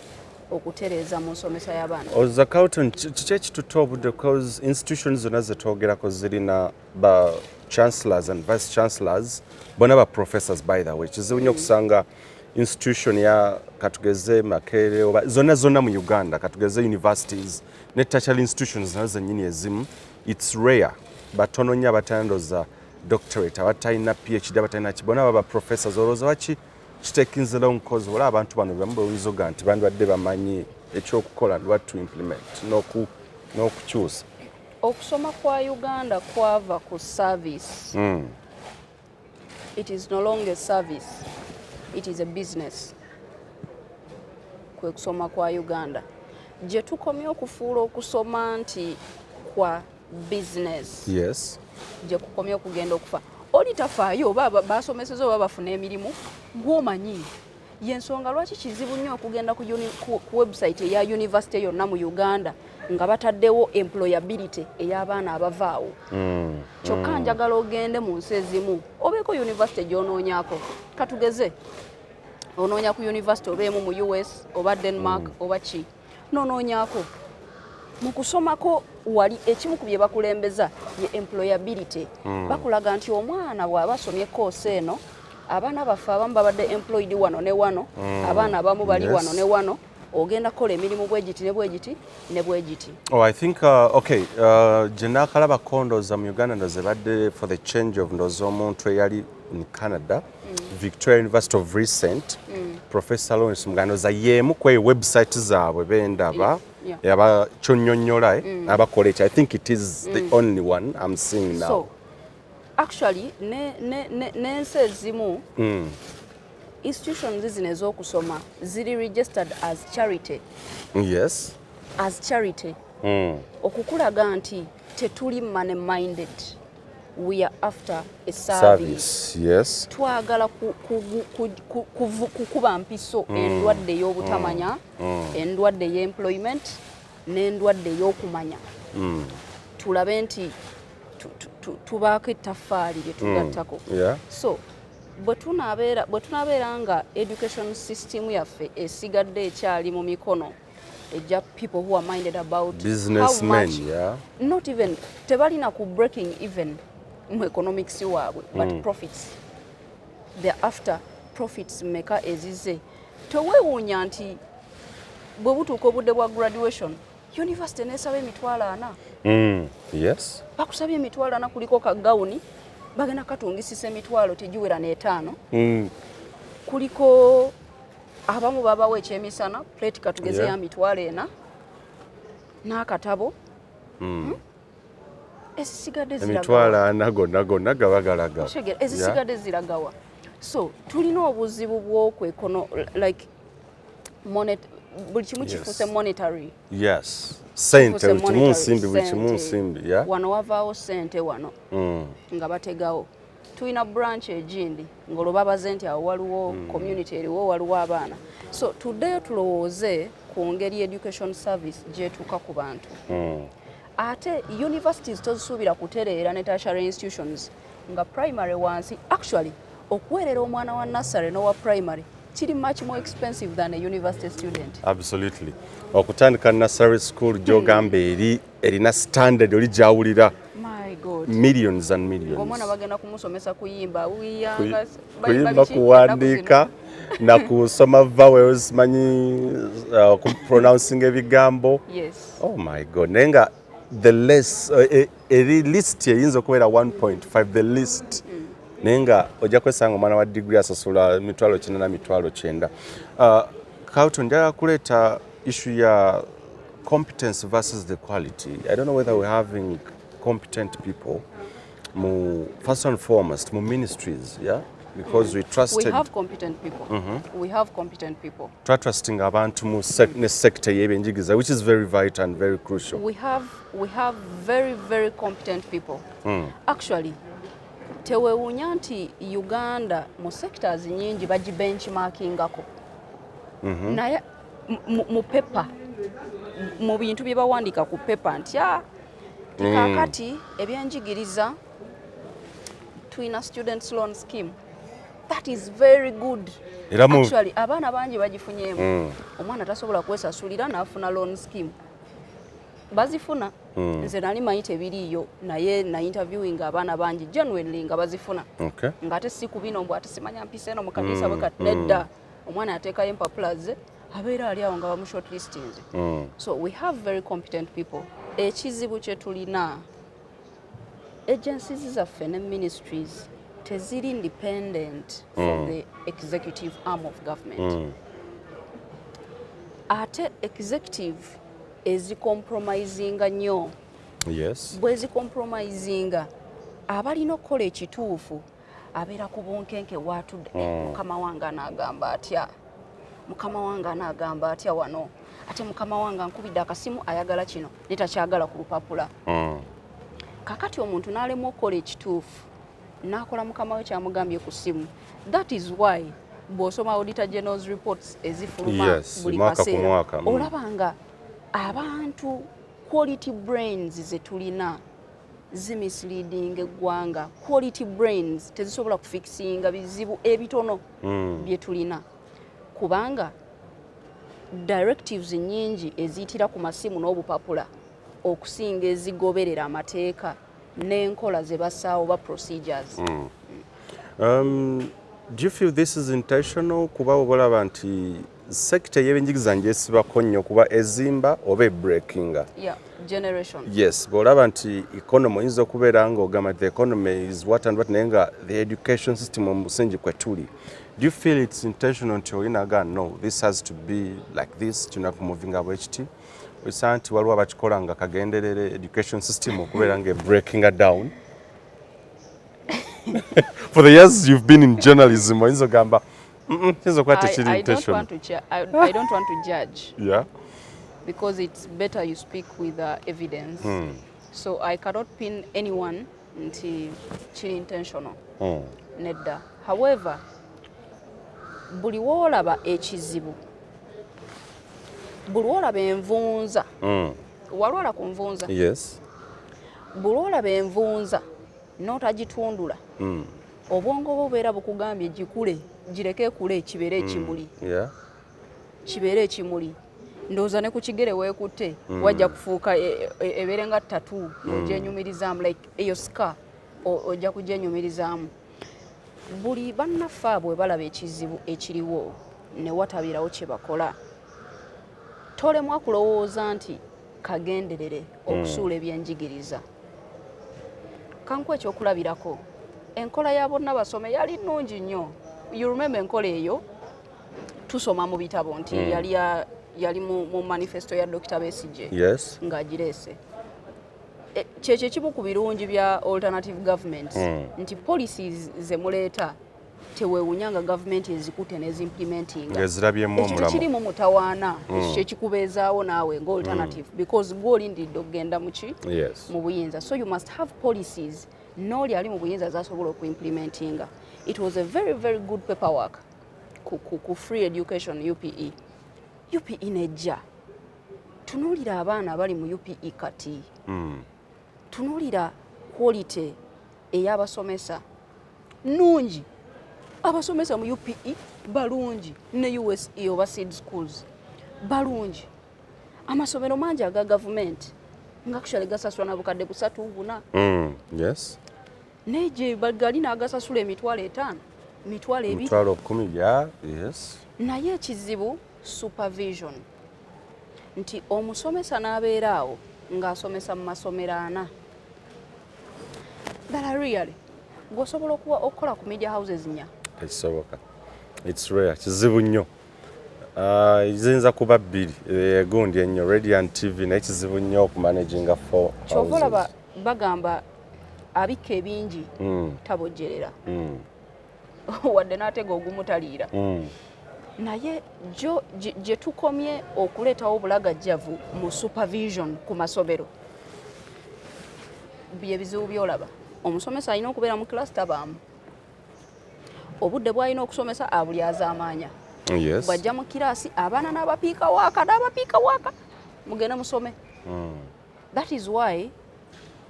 okutereeza mu nsomesa y'abaana. Oza Carlton, kiki ekitutte obudde? Because institutions zonna zetwogerako zirina ba chancellors and vice chancellors, bonna ba professors. By the way, kizibu nnyo okusanga institution ya, katugeze, Makerere oba zonna zonna mu Uganda, katugeze universities ne tertiary institutions nazo zennyini ezimu, it's rare, batono nnyo abatandoza doctorate, abatalina PhD, abatalina ki, bonna baba professors. Olowooza waki kitekinze long? Cause wala abantu bano bamu bayinza oga nti bandibadde bamanyi ekyokukola, what to implement n'okukyusa. Okusoma kwa Uganda kwava ku service. It is no longer service, it is a business. Kwe kusoma kwa Uganda gye tukomye okufuula okusoma nti kwa business, gye kukomye okugenda okufa. Oli tafaayo oba basomeseza oba bafuna emirimu, gwomanyi yensonga lwaki kizibu nnyo okugenda ku website eya university yonna mu Uganda nga bataddewo employability ey'abaana abavaawo. Kyokka njagala ogende mu nsi ezimu, obeeko university gy'onoonyaako, katugeze onoonya ku university oba emu mu US oba Denmark oba ki, nonoonyaako mu kusomako wali, ekimu ku bye bakulembeza ye employability. Bakulaga nti omwana bw'aba asomye course eno, abaana baffe abamu babadde employed wano ne wano, abaana abamu bali wano ne wano, ogenda kukola emirimu bwegiti ne bwegiti ne bwegiti. Oh, I think okay, gye naakalaba ndowooza mu Uganda, ndowooza ebadde for the change of, ndowooza omuntu eyali in Canada, Victoria University of recent, Professor Lawrence Muganda, ndowooza y'emu ku eyo website zaabwe bendaba aba kyonnyonnyola, abakola ekyo. I think it is the only one I'm seeing now. So actually n'ensi ezimu, institutions zino ez'okusoma ziri registered as charity. As charity, okukulaga nti tetuli money minded, we are after a service. Service, yes. Twagala kukuba mpiso endwadde ey'obutamanya, endwadde ey'employment n'endwadde ey'okumanya. Tulabe nti tubaako ettaffaali lye tugattako. So bwe tunaabeera nga education system yaffe esigadde ekyali mu mikono ejja people who are minded about how Businessmen, much, yeah. not even, tebalina ku breaking even mu economics waabwe, but profits, they're after profits meka ezize. Teweewuunya nti bwe butuuka obudde bwa graduation, university nesaba 400,000. Bakusabye 400,000, kuliko kagawuni bagenda katungisisa emitwalo tegiwera n'etaano. Kuliko abamu babawo ekyemisana, plate katugeze ya 400,000 n'akatabo. Ezisigadde ziragawa? 400,000 gonna gonna gaba galaga. Otegeera, ezisigadde ziragawa? So tulina obuzibu bwokwekono, like buli kimu kifuuse monetary. Yes, sente. Kifuuse Buli kimu monetary, nsimbi, buli kimu sente. nsimbi, yeah. Wano wavaawo sente wano nga bategawo. Tulina branch egindi ng'olwo babaze nti awo waliwo community eriwo, waliwo abaana. So tuddeyo tulowooze ku ngeri education service gyetuuka ku bantu. Ate universities tozisuubira kutereera ne tertiary institutions nga primary wansi. Actually, okuweerera omwana wa nursery n'owa primary kiri much more expensive than a university student. Absolutely. Okutandika nursery school gyogamba eri erina standard oli gyawulira. My God. lot. Millions and millions. Omwana bagenda kumusomesa kuyimba, wiyanga Kuyimba, kuwandiika na kusoma vowels, manyi pronouncing ebigambo. Oh my God, naye nga the less eri list eyinza okubeera 1.5, the list, naye nga ojja kwesanga omwana wa degree asasula 800,000, 900,000. Carlton, njagala kuleeta issue ya competence versus the quality. I don't know whether we're having competent people mu, first and foremost, mu ministries, yeah, because we trusted We have competent people. We have competent people. Twatrusting abantu mu ne sector y'ebyenjigiriza, which is very vital and very crucial. We have very, very competent people. Actually, tewewuunya nti Uganda mu sectors nyingi bagibenchmarkingako, naye mu paper, mu bintu bye bawandiika ku paper nti kaakati ebyenjigiriza tulina students loan scheme. That is very good. Era Actually, abaana bangi bagifunyeemu. Omwana tasobola kwesasulira n'afuna loan scheme, bazifuna. Nze nali manyi tebiriiyo, naye na interviewing abaana bangi genuinely nga bazifuna, ng'ate si ku bino mbu ate simanya mpisa eno mu kanisa bwe kati. Nedda, omwana yateekayo empapula ze, abeera ali awo nga bamu shortlistinze. So we have very competent people. Ekizibu kye tulina, agencies zaffe ne ministries teziri independent from the executive arm of government. Ate executive ezicompromisinga nnyo. Bwezicompromisinga, abalina okukola ekituufu abeera ku bunkenke waatudde. Mukama wange anaagamba atya? Mukama wange anaagamba atya wano? Ate mukama wange ankubidde akasimu, ayagala kino ne takyagala ku lupapula. Kakati omuntu n'alemwa okukola ekituufu, n'akola mukama we kyamugambye ku ssimu. That is why bw'osoma Auditor General's reports ezifuluma buli mwaka ku kaseera, mwaka. Olaba nga abantu, quality brains ze tulina zimisleading eggwanga. Quality brains tezisobola kufixinga bizibu ebitono bye tulina, kubanga directives nyingi eziyitira ku masimu n'obupapula okusinga ezigoberera amateeka n'enkola ze bassaawo ba procedures. Do you feel this is intentional? Kuba oba olaba nti sector y'ebyenjigiriza ngyesibako nnyo kuba ezimba oba ebreakinga. Yeah, generation. Yes, bw'olaba nti economy oyinza okubeera ng'ogamba the economy is what and what, naye nga the education system omusingi kwe tuli. Do you feel it's intentional nti olina ga no, this has to be like this, kirina kumuvinga bwe kiti? Osanga nti waliwo abakikola nga kagenderere education system okubeera nga ebreakinga down. For the years you've been in journalism, oyinza ogamba, kiyinza okuba tekiri I don't intentional." want to I don't want to judge because it's better you speak with evidence. So I cannot pin anyone nti kiri intentional. Nedda. However, buli woolaba ekizibu, buli woolaba envunza, walwala ku nvunza, Yes. buli olaba envunza n'otagitundula, obwongo bwo bubeera bukugambye gikule, gireke ekule kibeere ekimuli, kibeere ekimuli. Ndowooza ne ku kigere weekutte wajja kufuuka ebeere nga tattoo ng'ogyenyumirizaamu, like eyo scar ojja kugyenyumirizaamu. Buli bannaffe abo bwe balaba ekizibu ekiriwo ne watabeerawo kye bakola, tolemwa kulowooza nti kagenderere okusuula ebyenjigiriza. Kankuwa ekyokulabirako, enkola ya bonna basome yali nnungi nnyo. You remember enkola eyo, tusoma mu bitabo nti yali mu manifesto ya Dr. Besigye ng'agireese. Kyekyo ekimu ku birungi bya alternative governments, nti policies ze muleeta teweewunya nga gavumenti ezikutte nezimplementinga. Ng'ezirabyemu Ekyo omulamu. Tekirimu mutawaana, ekyo kyekikubeezaawo naawe nga alternative, because gwe olindiridde okugenda muki? Yes. Mu buyinza. So you must have policies n'oli ali mu buyinza zasobola okuimplementinga. It was a very, very good paperwork ku free education, UPE. UPE nejja, tunuulira abaana abali mu UPE kati, tunuulira quality ey'abasomesa nungi. Abasomesa mu UPE balungi, ne USE oba seed schools balungi. Amasomero mangi aga gavumenti Nga actually gasasula na bukadde busatu, buna. Naye gye gali n'agasasula 50,000, 20,000. 100,000, yeah, yes. Naye ekizibu supervision, nti omusomesa n'abeera awo ng'asomesa mu masomero ana. Ddala really gw'osobola okukola ku media houses nnya? Tekisoboka, it's rare, kizibu nnyo. Ziyinza kuba bbiri, gundi ennyo, radio and TV, naye kizibu nnyo okumanaginga four Kyova olaba houses. bagamba abikka ebingi tabojjerera, wadde n'atega ogumutaliira. Naye jo gye tukomye okuleetawo obulagajjavu mu supervision ku masomero, bye bizibu byolaba. Omusomesa alina okubeera mu class, tabaamu. Obudde bw'alina okusomesa abuli azaamaanya. Bw'ajja mu kiraasi, abaana n'abapiika waaka, n'abapiika waaka, mugende musome. That is why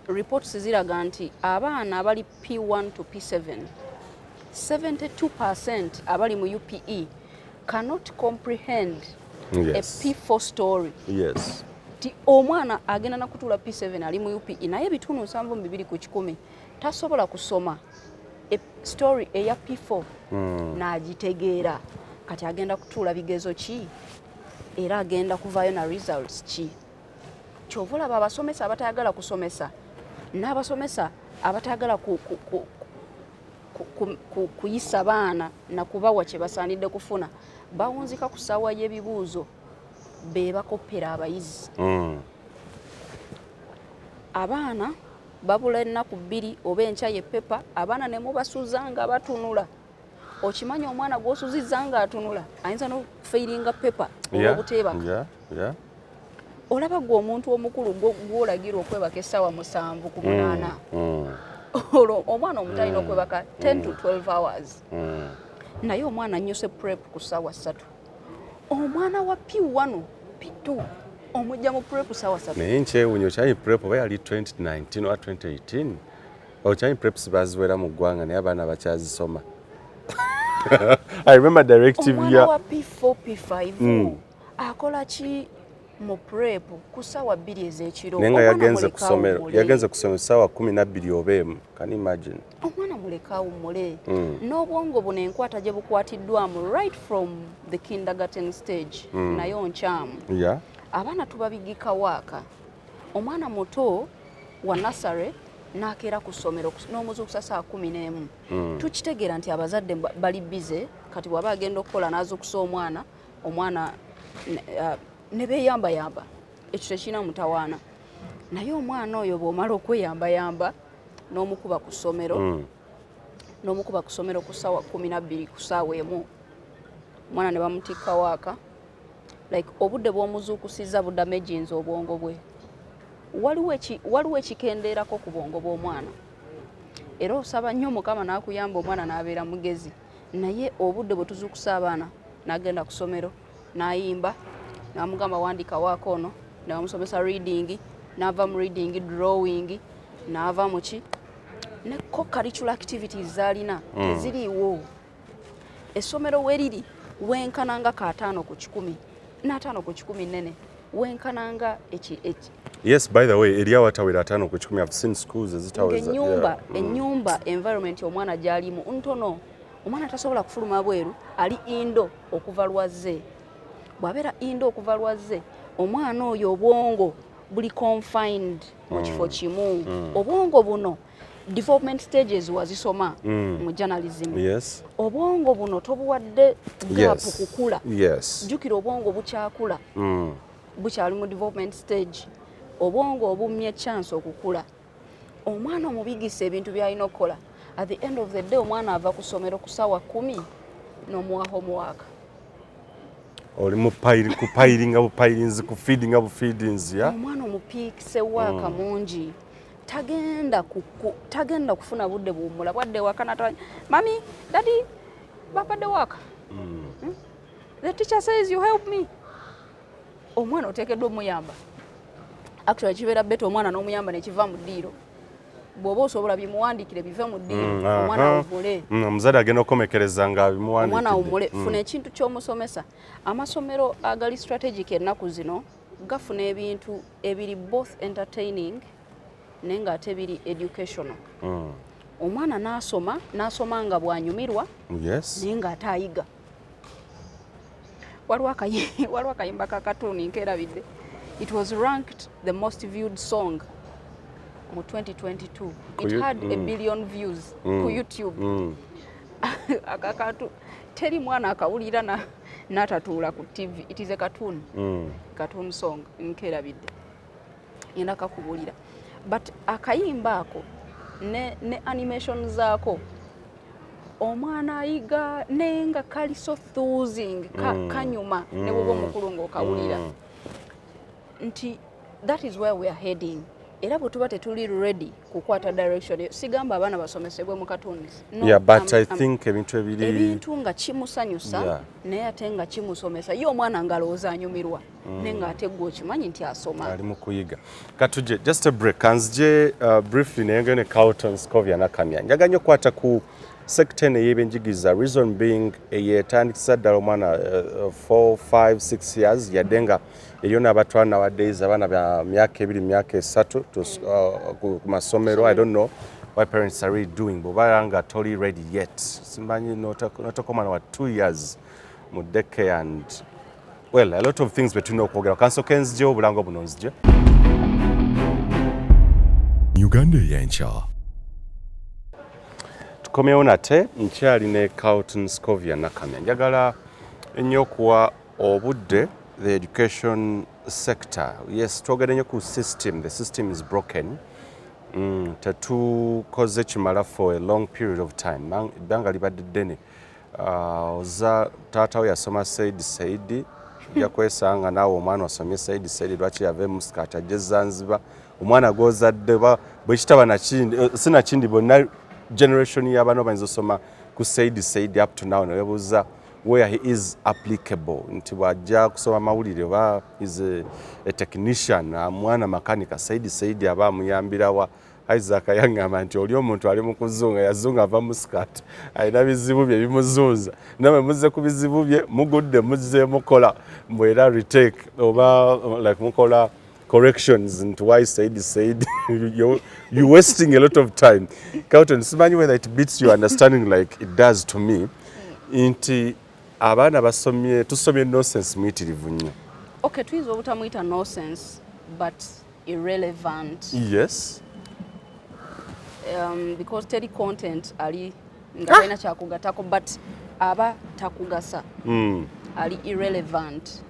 reports ziraga nti abaana abali P1 to P7, 72% abali mu UPE cannot comprehend a P4 story. Ti omwana agenda nakutuula P7 ali mu UPE, naye 72% tasobola kusoma e story eya P4 n'agitegeera. Kati agenda kutuula bigezo ki, era agenda kuvaayo na results ki? Kyova olaba abasomesa abatayagala kusomesa n'abasomesa abatayagala kuyisa baana nakubawa kye basaanidde kufuna bawunzika ku ssaawa y'ebibuuzo, be bakoppera abayizi. Abaana babula ennaku 2 oba enkya ye paper, abaana ne mubasuza nga batunula. Okimanyi omwana gw'osuzizza nga atunula ayinza n'okufailinga paper olw'obuteebaka? Olaba gwe omuntu omukulu gw'olagirwa okwebaka essaawa 7 ku 8, olwo omwana omuto alina okwebaka 10 to 12 hours. Naye omwana annyuse prep ku ssaawa 3. Omwana wa P1, P2 omujja mu prep ssaawa 3. Naye nkyewunya, okyanyi prep oba yali 2019 oba 2018, okyanyi preps baziwera mu ggwanga, naye abaana bakyazisoma. I remember directive Omwana ya wa P4, P5 akola ki mu prep ku ssaawa 2 ez'ekiro? Naye nga Omwana yagenze muleke ku ssomero awummule. Yagenze ku ssomero ssaawa 12 oba 1. Can you imagine? Omwana muleke awummule. N'obwongo buno enkwata gye bukwatiddwamu right from the kindergarten stage nayo nkyamu. Abaana tubabigika waaka. Omwana muto wa nursery n'akeera ku ssomero n'omuzuukusa saa 11. Tukitegeera nti abazadde bali busy. Kati bw'aba agenda okukola n'azuukusa omwana, omwana ne beeyambayamba, ekyo tekirina mutawaana. Naye omwana oyo bw'omala okweyambayamba n'omukuba ku ssomero, n'omukuba ku ssomero ku ssaawa 12, ku ssaawa 1, omwana ne bamutikka waaka, like obudde bw'omuzuukusizza budamaginze obwongo bwe. Waliwo ekikendeerako ku bwongo bw'omwana. Era osaba nnyo Mukama n'akuyamba omwana n'abeera mugezi. Naye obudde bwe tuzuukusa abaana n'agenda ku ssomero n'ayimba, n'amugamba wandika waako ono, ne bamusomesa reading, n'ava mu reading drawing, n'ava mu ki ne co-curricular activities z'alina teziriiwo. Essomero we riri wenkana nga ka 50 n'50 nnene, wenkana nga eki Yes, by the way, eri awatawera 50. I've seen schools ezitaweza. Ng'ennyumba ennyumba environment omwana gy'alimu ntono, omwana tasobola kufuluma bweru, ali indoor okuva lwazze. Bw'abeera indoor okuva lwazze, omwana oyo obwongo buli confined mu kifo kimu. Obwongo buno development stages wazisoma mu journalism. Obwongo buno tobuwadde gap kukula. Jjukira obwongo bukyakula, bukyali mu development stage. Obwongo obumye chance okukula. Omwana omubigisa ebintu by'alina okukola, at the end of the day omwana ava ku ssomero ku ssaawa 10 n'omuwa homework. Oli mu kupilinga bupilinzi, kufeedinga bufeedings ya Omwana omupiikise waaka mungi, tagenda kufuna budde buwummula. Bwadde waka nata, "Mummy, daddy, bampadde waaka. The teacher says you help me." Omwana oteekeddwa omuyamba. Actually kibeera better omwana n'omuyamba nekiva mu ddiiro. Bw'oba osobola bimuwandiikire bive mu ddiiro, omwana awummule. Omuzadde agenda okukomekereza nga Omwana abimuwandiikidde. awummule. Funa ekintu ky'omusomesa. Amasomero agali strategic ennaku zino Gafuna ebintu ebiri both entertaining naye ng'ate biri educational. Omwana n'asoma, n'asoma nga bw'anyumirwa, naye ng'ate ayiga. Waliwo akayimba ka katuuni nkerabidde. It was ranked the most viewed song mu 2022. It had a billion views ku YouTube. Akakatu teri mwana akawulira n'atatuula ku TV. It is a cartoon, cartoon song, nkerabidde, ngenda kakubuulira. But akayimba ako ne animation zaako, omwana ayiga, naye nga kali so soothing, kanyuma ne bwoba omukulu ng'okawulira nti that is where we are heading. Era bwe tuba tetuli ready kukwata direction eyo, sigamba abaana basomesebwe mu cartoons. No, Yeah, but I think ebintu ebiri ebintu nga kimusanyusa, naye ate nga kimusomesa. Ye omwana ng'alowooza anyumirwa, naye ng'ate gwe okimanyi nti asoma. Ali mu kuyiga. Katuje just a break, kanzije briefly naye ngene Carlton Scovia Nakamya. Njagala nnyo okukwata ku sector eno ey'ebyenjigiriza, reason being eyetandikisa ddala omwana 4, 5, 6 years, yadde nga eriyo n'abatwala nowadays abaana bya myaka 2, myaka 3 ku masomero. I don't know why parents are really doing. Bw'oba nga toli ready yet, simanyi noteka omwana wa 2 years mu daycare and, well, a lot of things betulina okwogera. Kansooke nzijewo obulango buno, nzije. Uganda Ey'enkya. Tukomyewo nate, nkyali ne Carlton Scovia Nakamya. Njagala ennyo okuwa obudde the education sector. Yes, twogedde nnyo ku system. The system is broken. Tetukoze kimala for a long period of time. Ebbanga libadde ddene. Oza taata we yasoma Said Saidi, ojja kwesanga naawe omwana osomye Said Saidi. Lwaki yava e Muscat ajja e Zanzibar? Omwana gw'ozadde bwe kitaba nakindi, sinakindi bonna generation y'abaana bayinza osoma ku Said Saidi up to now, newebuuza where he is applicable, nti bw'ajja kusoma mawulire oba is a technician, mwana makanika, Saidi Saidi aba amuyambirawa? Isaac yaŋŋamba nti oli omuntu ali mu kuzunga, yazunga ava Muscat, alina bizibu bye bimuzunza, namwe muzze ku bizibu bye, mugudde muzze mukola mbwera retake oba like mukola corrections nti why Said Said? You're wasting a lot of time. Carlton, simanyi whether it beats your understanding like it does to me, nti abaana basomye, tusomye nonsense muyitirivu nnyo. Okay, tuyinza obutamuyita nonsense, but irrelevant. Because teri content, ali nga talina kyakugatako, but aba takugasa, ali irrelevant.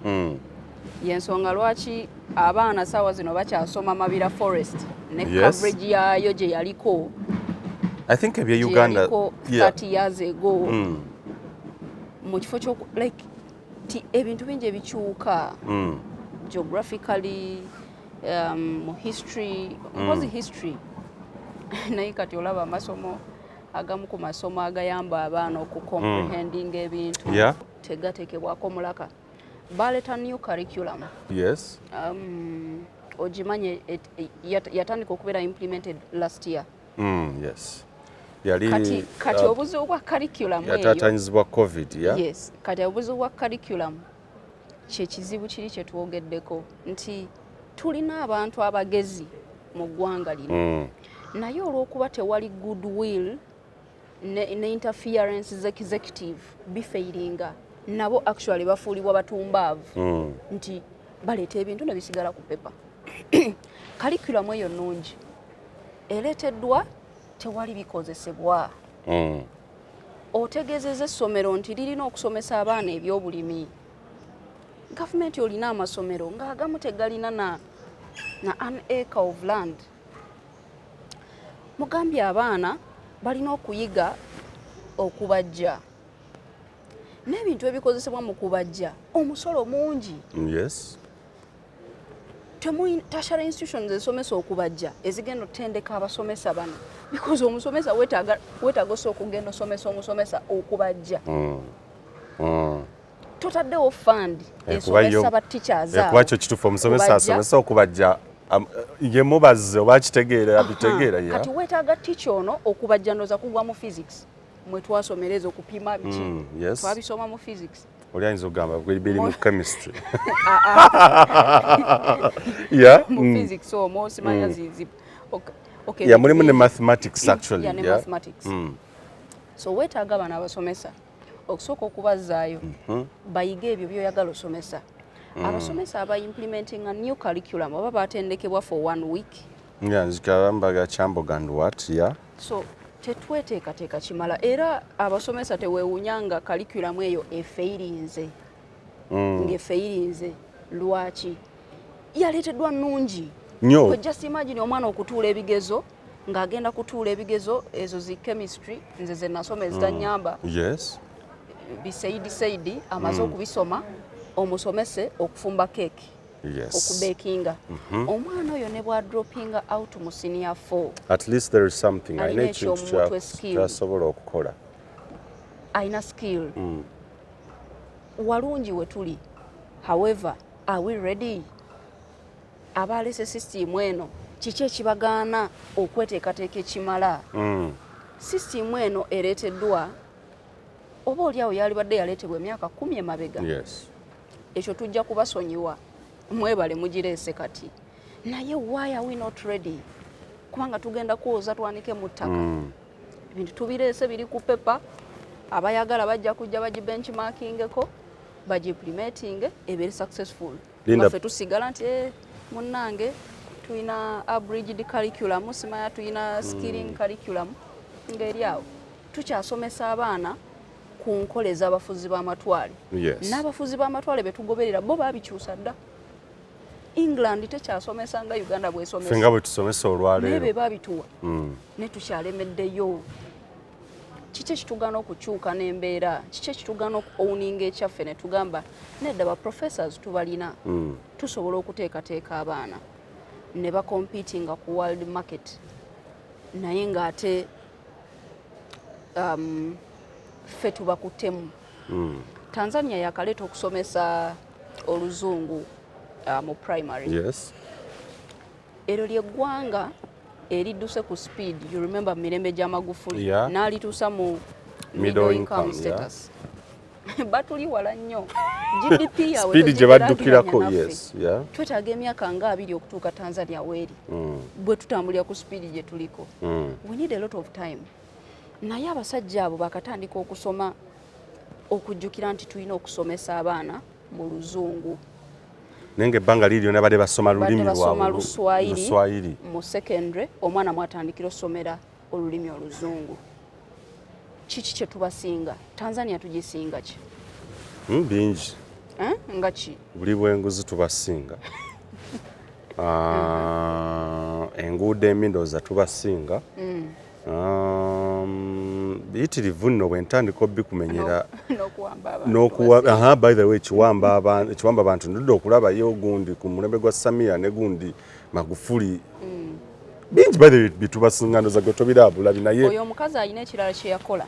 Yensonga lwaki abaana saawa zino bakyasoma Mabira Forest ne coverage yaayo gye yaliko, I think ebye gye Uganda yaliko 30 years ago, mu kifo kyoku like ti ebintu bingi ebikyuka geographically, mu history, mpozi history. Naye kati olaba amasomo agamu ku masomo agayamba abaana okucomprehendinga ebintu tegateekebwako mulaka. Baleeta new curriculum. Ogimanye yatandika okubeera implemented last year. Yes. Yali Kati obuzibu bwa curriculum eyo yataatanyizibwa COVID, yeah? Yes, kati obuzibu bwa curriculum, kyekizibu kiri kyetwogeddeko nti tulina abantu abagezi mu ggwanga lino, naye olw'okuba tewali goodwill ne interference z'executive, bifairinga. Nabo actually bafuulibwa batumbaavu nti baleeta ebintu ne bisigala ku pepa. Curriculum eyo nnungi ereeteddwa, tewali bikozesebwa. Otegeezeza essomero nti lirina okusomesa abaana ebyobulimi. Gavumenti, olina amasomero ng'agamu tegalina na an acre of land. Mugambye abaana balina okuyiga okubajja n'ebintu ebikozesebwa mu kubajja, omusolo mungi. Tertiary institutions ezisomesa okubajja ezigenda okutendeka abasomesa bano, because omusomesa weetaaga osa okugenda osomesa omusomesa okubajja. Totaddewo fund esomesa ba teachers abo. Kuba kyo kituufu, omusomesa Kubajja. asomesa okubajja, ye mubazi oba akitegeera, abitegeera. Kati weetaaga teacher ono okubajja, ndowooza kugwa mu physics mwe twasomereza okupima biki. Twabisoma mu physics. Oli ayinza okugamba biri mu chemistry. Mu physics omwo simanya zizi. Okay. Yeah, mulimu ne mathematics actually. Yeah, ne mathematics. So weetaaga bano abasomesa okusooka okubazzaayo bayige ebyo byoyagala osomesa. Abasomesa aba implementing a new curriculum oba batendekebwa for one week. Yeah, nzikaba mbaga Kyambogo and what, yeah. So tetweteekateeka kimala, era abasomesa teweewunya nga curriculum eyo efeirinze. Ng'efeirinze lwaki? Yaleeteddwa nnungi. Nnyo. Just imagine omwana okutuula ebigezo, ng'agenda kutuula ebigezo ezo zi chemistry nze ze nasoma ezitanyamba. Bisaidi saidi amaze okubisoma, omusomese okufumba keeki, okubekinga. Omwana oyo ne bwadropinga out mu senior 4, At least there is something. alina Alina ekintu ekyomumutwe, skill. Kyasobola okukola. Alina skill. Walungi we tuli. However, are we ready? Abalese system eno, kiki ekibagaana okweteekateeka ekimala? System eno ereeteddwa, oba oli awo yalibadde yaleetebwa emyaka 10 emabega. Ekyo tujja kubasonyiwa, mwebale mugireese kati, naye why are we not ready? Kubanga tugenda kwoza twanike mu ttaka. Ebintu tubireese, biri ku pepa, abayagala bajja kujja bagibenchmarkingeko, bagiimplementing, ebeere successful. Linda. Ffe tusigala nti, "Eh, munnange, tulina abridged curriculum, simanya tulina skilling curriculum," ng'eri awo tukyasomesa abaana ku nkola ez'abafuzi b'amatwale. N'abafuzi b'amatwale betugoberera bo babikyusa dda. England tekyasomesa nga Uganda bwesomesa. Ffe nga bwe tusomesa Naye olwaleero. Be babituwa ne tukyalemeddeyo. Kiki ekitugaana okukyuka n'embeera? Kiki ekitugaana okuowninga ekyaffe ne tugamba nedda, ba professors tubalina, tusobola okuteekateeka abaana ne bacompetinga ku world market, naye ng'ate ffe tubakuttemu? Tanzania yakaleeta okusomesa oluzungu mu primary. Eryo lyeggwanga eridduse ku speed. You remember mu mirembe gya Magufuli, n'alituusa mu middle middle income income, yeah. status. Batuli wala nnyo, GDP yaabwe Speed gye baddukirako. togigeraageranya naffe. Twetaaga emyaka nga 20 okutuuka Tanzania weeri bwe tutambulira ku speed gye tuliko. We need a lot of time, naye abasajja abo bakatandika okusoma, okujjukira nti tulina okusomesa abaana mu luzungu. Naye nga ebbanga liri lyonna badde basoma Badde lulimi basoma lwabwe, Luswayiri. Luswayiri. Mu secondary omwana mwatandikira osomera olulimi oluzungu. Kiki kye tubasinga? Tanzania tugisinga ki? Bingi. Eh? Nga ki? Buli bwenguzi tubasinga. Ah, enguudo embi ndowooza tubasinga. Biyitirivu nno bwe ntandika obikumenyera. N'okuwamba abantu. N'okuwa Tubasinga. Aha, by the way, kiwamba abantu, kiwamba abantu. Ndudde okulabayo gundi ku mulembe gwa Samia ne gundi Magufuli. Bingi, by the way, bitubasinga, ndowooza gwe tobiraba bulabi, naye Oyo omukazi alina ekirala kye yakola.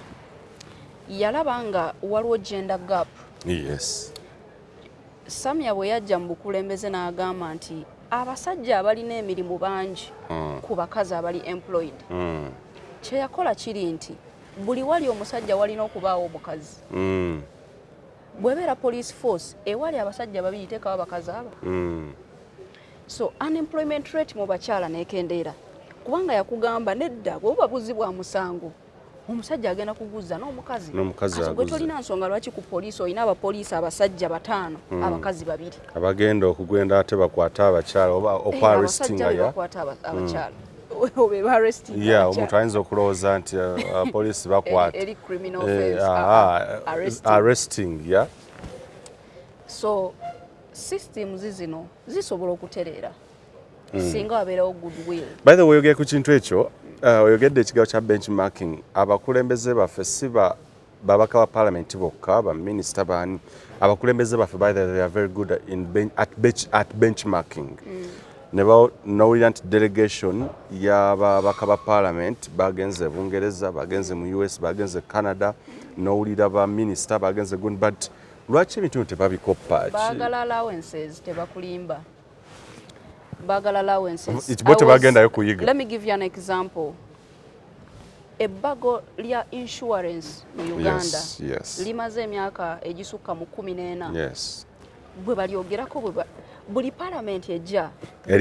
Yalaba nga waliwo gender gap. Samia bwe yajja mu bukulembeze n'agamba nti abasajja abalina emirimu bangi ku bakazi abali employed. Kye yakola kiri nti buli wali omusajja walina okubaawo omukazi. Bw'ebeera police force, ewali abasajja babiri teekawo abakazi aba. So unemployment rate mu bakyala nekendeera, kubanga yakugamba nedda, bwe buba buzzi bwa musango, omusajja agenda kuguza n'omukazi. N'omukazi Kati gwe aguze. tolina nsonga lwaki ku poliisi olina abapoliisi abasajja bataano, abakazi babiri. Abagenda okugenda ate bakwate abakyala oba Eh, okwarrestinga. abasajja be bakwata abakyala, obe baarrestinga abakyala. Omuntu ayinza okulowooza nti poliisi bakwata Eri criminal Eh, offense, arresting. Arresting, yeah. So systems zino zisobola okutereera singa wabeerawo goodwill. By the way, oyogera ku kintu ekyo, oyogedde ekigambo kya benchmarking. Abakulembeze baffe si ba babaka ba parliament bokka, baminisita, baani, abakulembeze baffe, by the way, they are very good in ben, at, bench, at benchmarking. Ne nowulira nti delegation y'ababaka ba parliament bagenze e Bungereza, bagenze mu US, bagenze Canada, nowulira ba minisita bagenze gundi, but lwaki ebintu bino tebabikoppa? Baagala allowances, tebakulimba, baagala allowances. Bo tebagendayo kuyiga. Let me give you an example. Ebbago lya insurance mu Uganda limaze emyaka egisukka mu 14. Bwe balyogerako, buli parliament ejja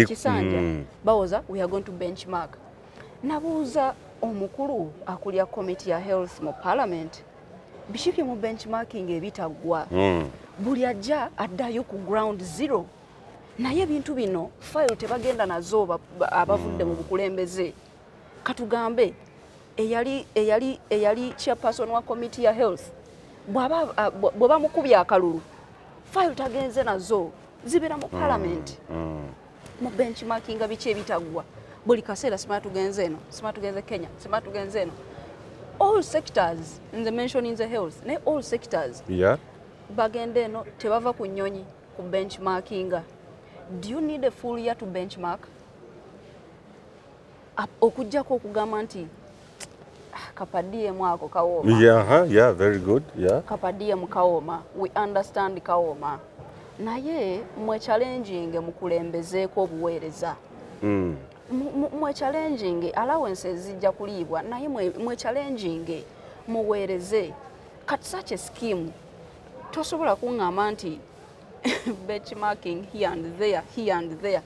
kisanja bawoza, "We are going to benchmark." Nabuuza omukulu akulya committee ya health mu parliament, biki bye mu benchmarking ebitaggwa? Buli ajja addayo ku ground zero, naye ebintu bino file tebagenda nazo abavudde mu bukulembeze. Katugambe eyali chairperson wa committee ya health, bwe bamukubya akalulu, file tagenze nazo, zibeera mu parliament. Mu benchmarkinga biki ebitaggwa buli kaseera? Simala tugenze eno, simala tugenze Kenya, simala tugenze eno. All sectors, nze mentioning the health, naye all sectors bagenda eno, tebava ku nnyonyi ku benchmarkinga. Do you need a full year to benchmark? Okugjako okugamba nti, "Ah, ka per diem ako kawooma." Yeah, huh? Yeah, very good. Yeah. Ka per diem kawooma, we understand kawooma, naye mwe challenging, mukulembezeeko obuweereza. Mwe challenging, allowances zijja kuliibwa, naye mwe challenging, muweereze. Kati such a scheme, tosobola kuŋŋamba nti benchmarking here and there, here and there,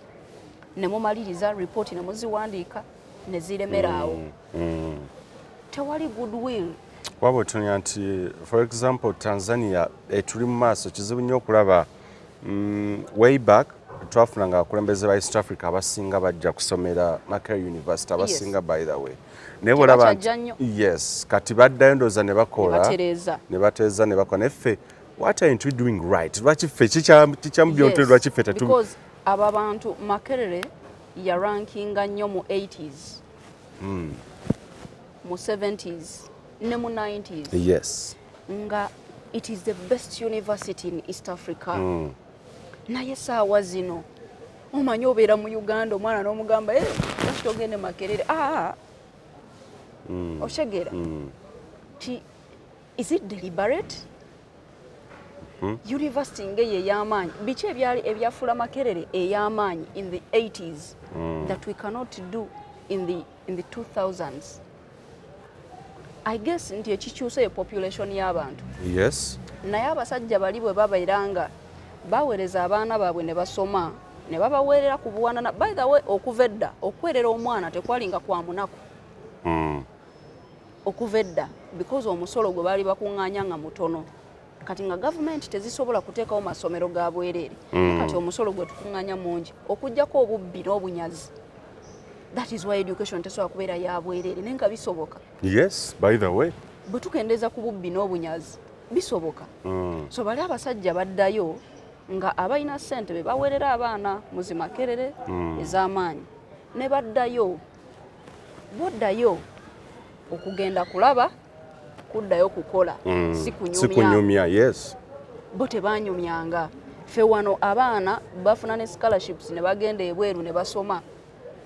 ne mumaliriza report ne muziwandiika ne ziremera awo. Tewali goodwill. Waba otunya nti, for example, Tanzania etuli mu maaso, kizibu nnyo okulaba. Way back twafunanga abakulembeze ba East Africa abasinga bajja kusomera Makerere University, abasinga. By the way, naye bwolaba nti Tebakyajja nnyo. Yes, kati baddayo ndowooza ne bakola. Ne batereeza. Ne batereeza ne bakola. Naye ffe, what aren't we doing right? Lwaki ffe kikyamu byonte? Lwaki ffe tetu Because abo abantu, Makerere yarankinga nnyo mu 80s, mu 70s ne mu 90s nga it is the best university in East Africa. Naye saawa zino, omanyi obeera mu Uganda, omwana n'omugamba, "Eh, lwaki togende Makerere?" Aa, otegeera ti is it deliberate? University ngeyo ey'amaanyi, biki ebyali ebyafuula Makerere ey'amaanyi in the 80s that we cannot do in the 2000s? I guess nti ekikyusa ye population y'abantu. Naye abasajja bali bwe babeera nga baweereza abaana baabwe ne basoma ne babaweerera ku buwanana. By the way, okuva edda okwerera omwana tekwalinga kwa munaku. Okuva edda, because omusolo gwe baali bakuŋŋaanya nga mutono, kati nga gavumenti tezisobola kuteekawo masomero ga bwereere. Kati omusolo gwe tukuŋŋaanya mungi, okugjako obubbi n'obunyazi. That is why education tesobola kubeera ya bwereere, naye nga bisoboka. Yes, by the way. Bwe tukendeeza ku bubbi n'obunyazi, bisoboka. So bali abasajja baddayo nga abalina ssente be baweerera abaana mu zi Makerere ez'amaanyi, ne baddayo. Boddayo okugenda kulaba, kuddayo kukola, si kunyumya. Si kunyumya, yes. Bo tebanyumyanga. Ffe wano abaana bafuna ne scholarships ne bagenda ebweru ne basoma,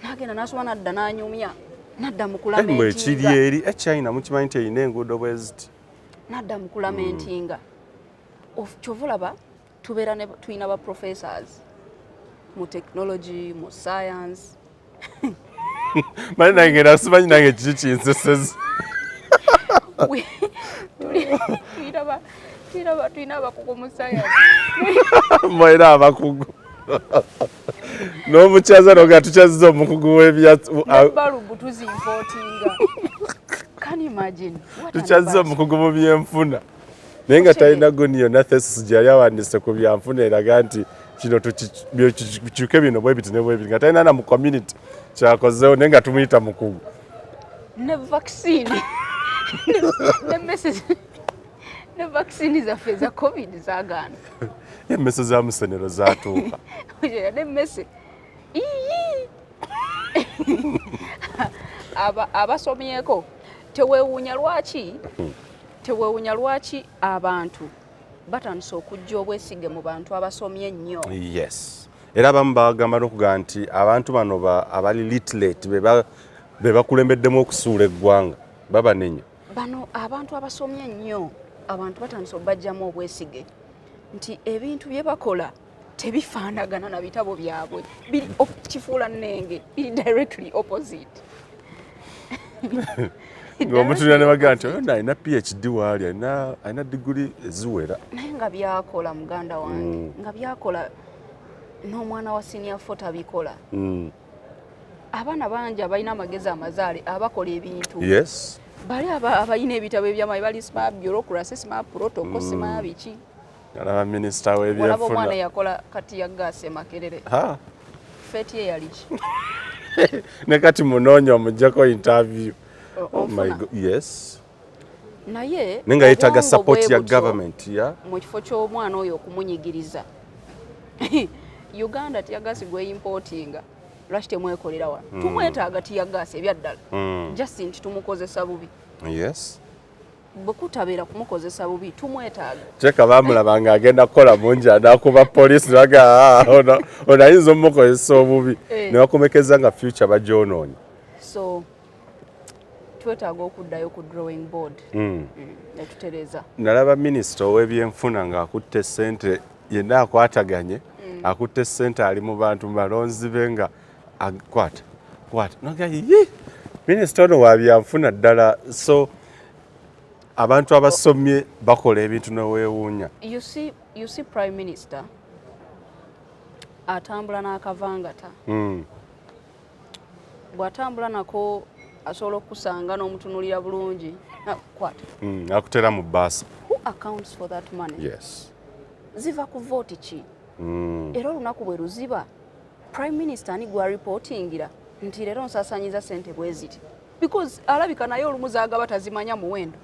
nagenda nasoma, nadda n'anyumya, nadda mu Mwe ekiri kulamentinga. Eri echina, mukimanyi nti erina enguudo bwe ziti? Nadda mu kulamentinga. Kyova olaba tubeera tulina ba professors mu technology, mu science. Manyi nange era simanyi nange kiki kinseseza. Tulina abakugu mu science. Mwera abakugu n'omukyaza noga tukyaziza omukugu w'ebya Ne balubu tuziimportinga. Can you imagine? What an Tukyaziza embarrassment. omukugu mu byenfuna, naye nga talina goni yonna thesis gye yali awandiise ku byanfuna eraga nti kino tukyuke bino bwe biti ne bwe biti, nga talina na mu community kyakozeewo, naye nga tumuyita mukugu. Ne vaccine ne message ne vaccine zaffe eza COVID zagaana. Emmese za musenero zatuuka. Nemmese iyi. Abasomyeko teweewuunya lwaki abantu batandise okujja obwesige mu bantu abasomye ennyo. Yes, era abamu bagamba n'okugamba nti abantu bano abali literate be bakulembeddemu okusuula eggwanga, babanenya. Bano abantu abasomye ennyo, abantu batandise obajjamu obwesige nti ebintu bye bakola tebifaanagana na bitabo byabwe, biri kifuula nnenge, biri directly opposite. Ng'omutunira ne bagamba nti oyo nno alina PhD, waali alina diguli eziwera. Naye nga byakola, muganda wange, nga byakola n'omwana wa senior four tabikola. Abaana bangi abalina amagezi amazaale abakola ebintu. Bali abalina ebitabo ebyamaanyi bali smart bureaucracy, smart protocol, smart biki. Alaba minisita Olaba omwana w'ebyenfuna. Yakola kati ya gaasi e Makerere. Fate ye yali ki? Ne kati munoonya omugjako interview. Oh my Onfuna? God. Yes. Naye Naye nga yeetaaga obwongo support bwe ya butyo, government ya mu kifo ky'omwana oyo okumunyigiriza. Uganda tear gas gweimportinga, lwaki temwekolera wano? Tumwetaaga tear gas ebyaddala, just nti tumukozesa bubi. Bwe kutabeera kumukozesa bubi, tumwetaaga. Kyeka bamulaba ng'agenda kukola mungi, anakuba poliisi, naga, "Ah, ono ayinza omukozesa obubi." Ne bakomekeza nga future bagyonoonye. So twetaaga okuddayo ku drawing board netutereeza. Nalaba minisita ow'ebyenfuna ng'akutte ssente yenna akwataganye, akutte ssente, ali mu bantu, mu balonzi be, nga kwata kwata, naga ye minisita ono wa byanfuna ddala. So abantu abasomye bakola ebintu neweewuunya. You see, prime minister atambula n'akavangata. Bw'atambula nako asobola okukusanga n'omutunulira bulungi. Ah, kwata. Akutera mu bbaasa. Who accounts for that money? Ziva ku vooti ki? Era olunaku bwe luziba, prime minister ani gwa reportingira nti leero nsaasanyiza sente bwe ziti? Because alabika naye olumu zaagaba tazimanya muwendo.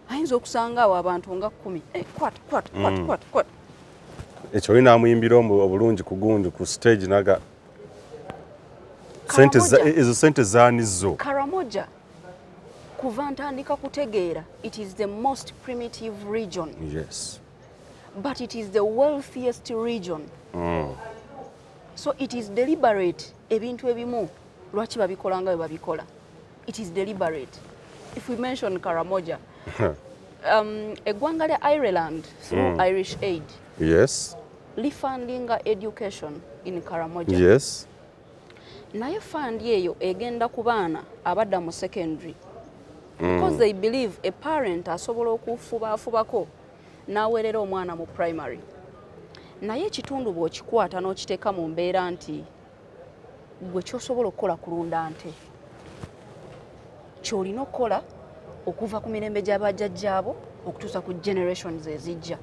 Ayinza okusanga awo abantu nga 10. Eh, kwata, kwata, kwata, kwata, kwata. Ekyo olina amuyimbira obulungi ku gundi ku stage, naga sente Karamoja. Ezo sente zaani zo? Karamoja, kuva ntandika kutegeera, it is the most primitive region, but it is the wealthiest region. So it is deliberate. Ebintu ebimu lwaki babikola nga bwe babikola, it is deliberate. If we mention Karamoja, eggwanga lya Ireland through Irish Aid lifundinga education in Karamoja. Naye fund eyo egenda ku baana abadda mu secondary, because they believe a parent asobola okufubaafubako n'aweerera omwana mu primary. Naye ekitundu bw'okikwata n'okiteeka mu mbeera nti gwe kyosobola okukola kulunda nte, ky'olina okukola okuva ku mirembe gy'abajjajjaabo okutuusa ku generations ezijja,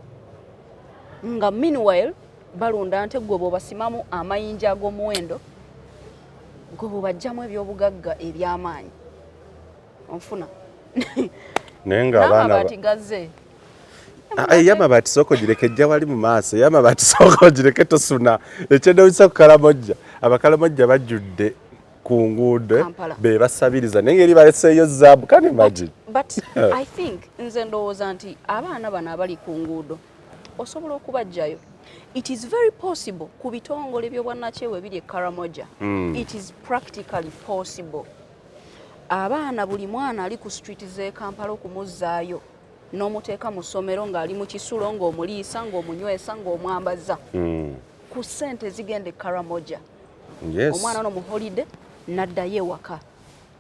nga meanwhile balunda nte, gwe bw'obasimamu amayinja ag'omuwendo, gwe bw'obajjamu ebyobugagga eby'amaanyi, onfuna? Naye ng'abaana N'amabaati gazze. Ah, ey'amabaati sooka ogireke, ejja wali mu maaso. Ey'amabaati sooka ogireke, tosuna. Ekyendawisa ku Kalamojja, Abakalamojja bajjudde ku nguudo. Kampala. Be basabiriza, naye ngeri baleseeyo zaabu. Can you imagine? But I think, nze ndowooza nti abaana bano abali ku nguudo osobola okubajjayo. It is very possible ku bitongole by'obwannakyewa ebiri e Karamoja. It is practically possible abaana, buli mwana ali ku street z'e Kampala, okumuzzaayo n'omuteeka mu ssomero ng'ali mu kisulo, ng'omuliisa, ng'omunywesa, ng'omwambaza ku ssente zigenda e Karamoja. Omwana ono mu holiday n'addayo ewaka,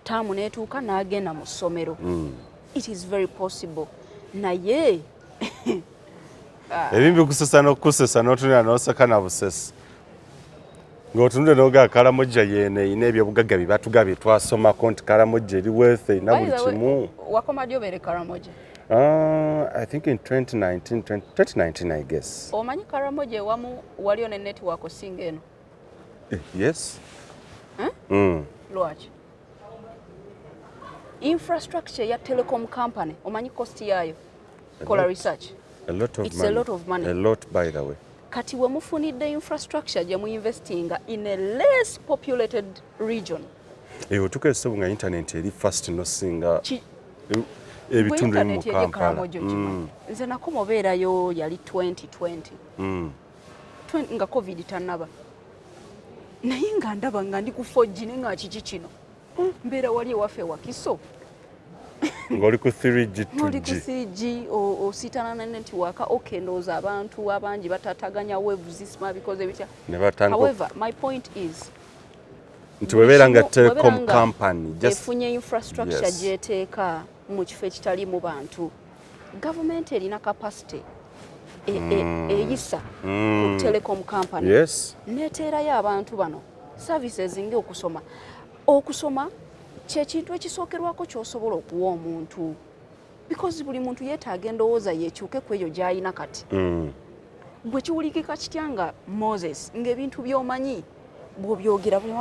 taamu n'etuuka n'agenda mu ssomero. It is very possible, naye Ebimu bikusesa n'okukusesa, n'otunula n'oseka na busesi, ng'otunule n'ogaa Kalamojja yeeno erina ebyobugagga bye batuga bye twasomako nti Kalamojja eri wealth, erina buli By the way, kimu. Wakoma ddi obeere Karamoja? I think in 2019, 20, 2019 I guess. Omanyi Karamoja ewamu waliyo ne network osinga eno? Eh, yes. Eh? Mm. Lwaki? Infrastructure ya telecom company, omanyi cost yaayo? Kola lot. research. A lot of It's a money. lot of money. A lot, by the way. Kati we mufunidde infrastructure gye muinvestinga in a less populated region. Eyo otuuka ekiseera nga internet eri fast nosinga ebitundu ebimu mu Internet eri Kampala. Karamoja okimanyi. Nze nakoma obeerayo yali 2020, nga COVID tannaba, naye nga ndaba nga ndi ku 4G, naye nga kiki kino? Mbeera wali ewaffe Wakiso. Ng'oli ku 3G. Ng'oli ku 2G. 3G, osiitana ne network. Okay, ndowooza abantu abangi batataganya waves, sima bikoze bitya. Ne batandika However, my point is Nti bwebeera nga Buli kimu- telecom bwebeera nga company just efunye infrastructure gyeteeka mu kifo ekitaliimu bantu, gavumenti erina capacity eyisa ku telecom company neteerayo abantu bano services ng'okusoma. Okusoma kyekintu ekisookerwako ky'osobola okuwa omuntu, because buli muntu yeetaaga endowooza yeekyuke ku eyo gy'alina kati. Gwe kiwulikika kitya nga Moses, ng'ebintu by'omanyi bw'obyogera buli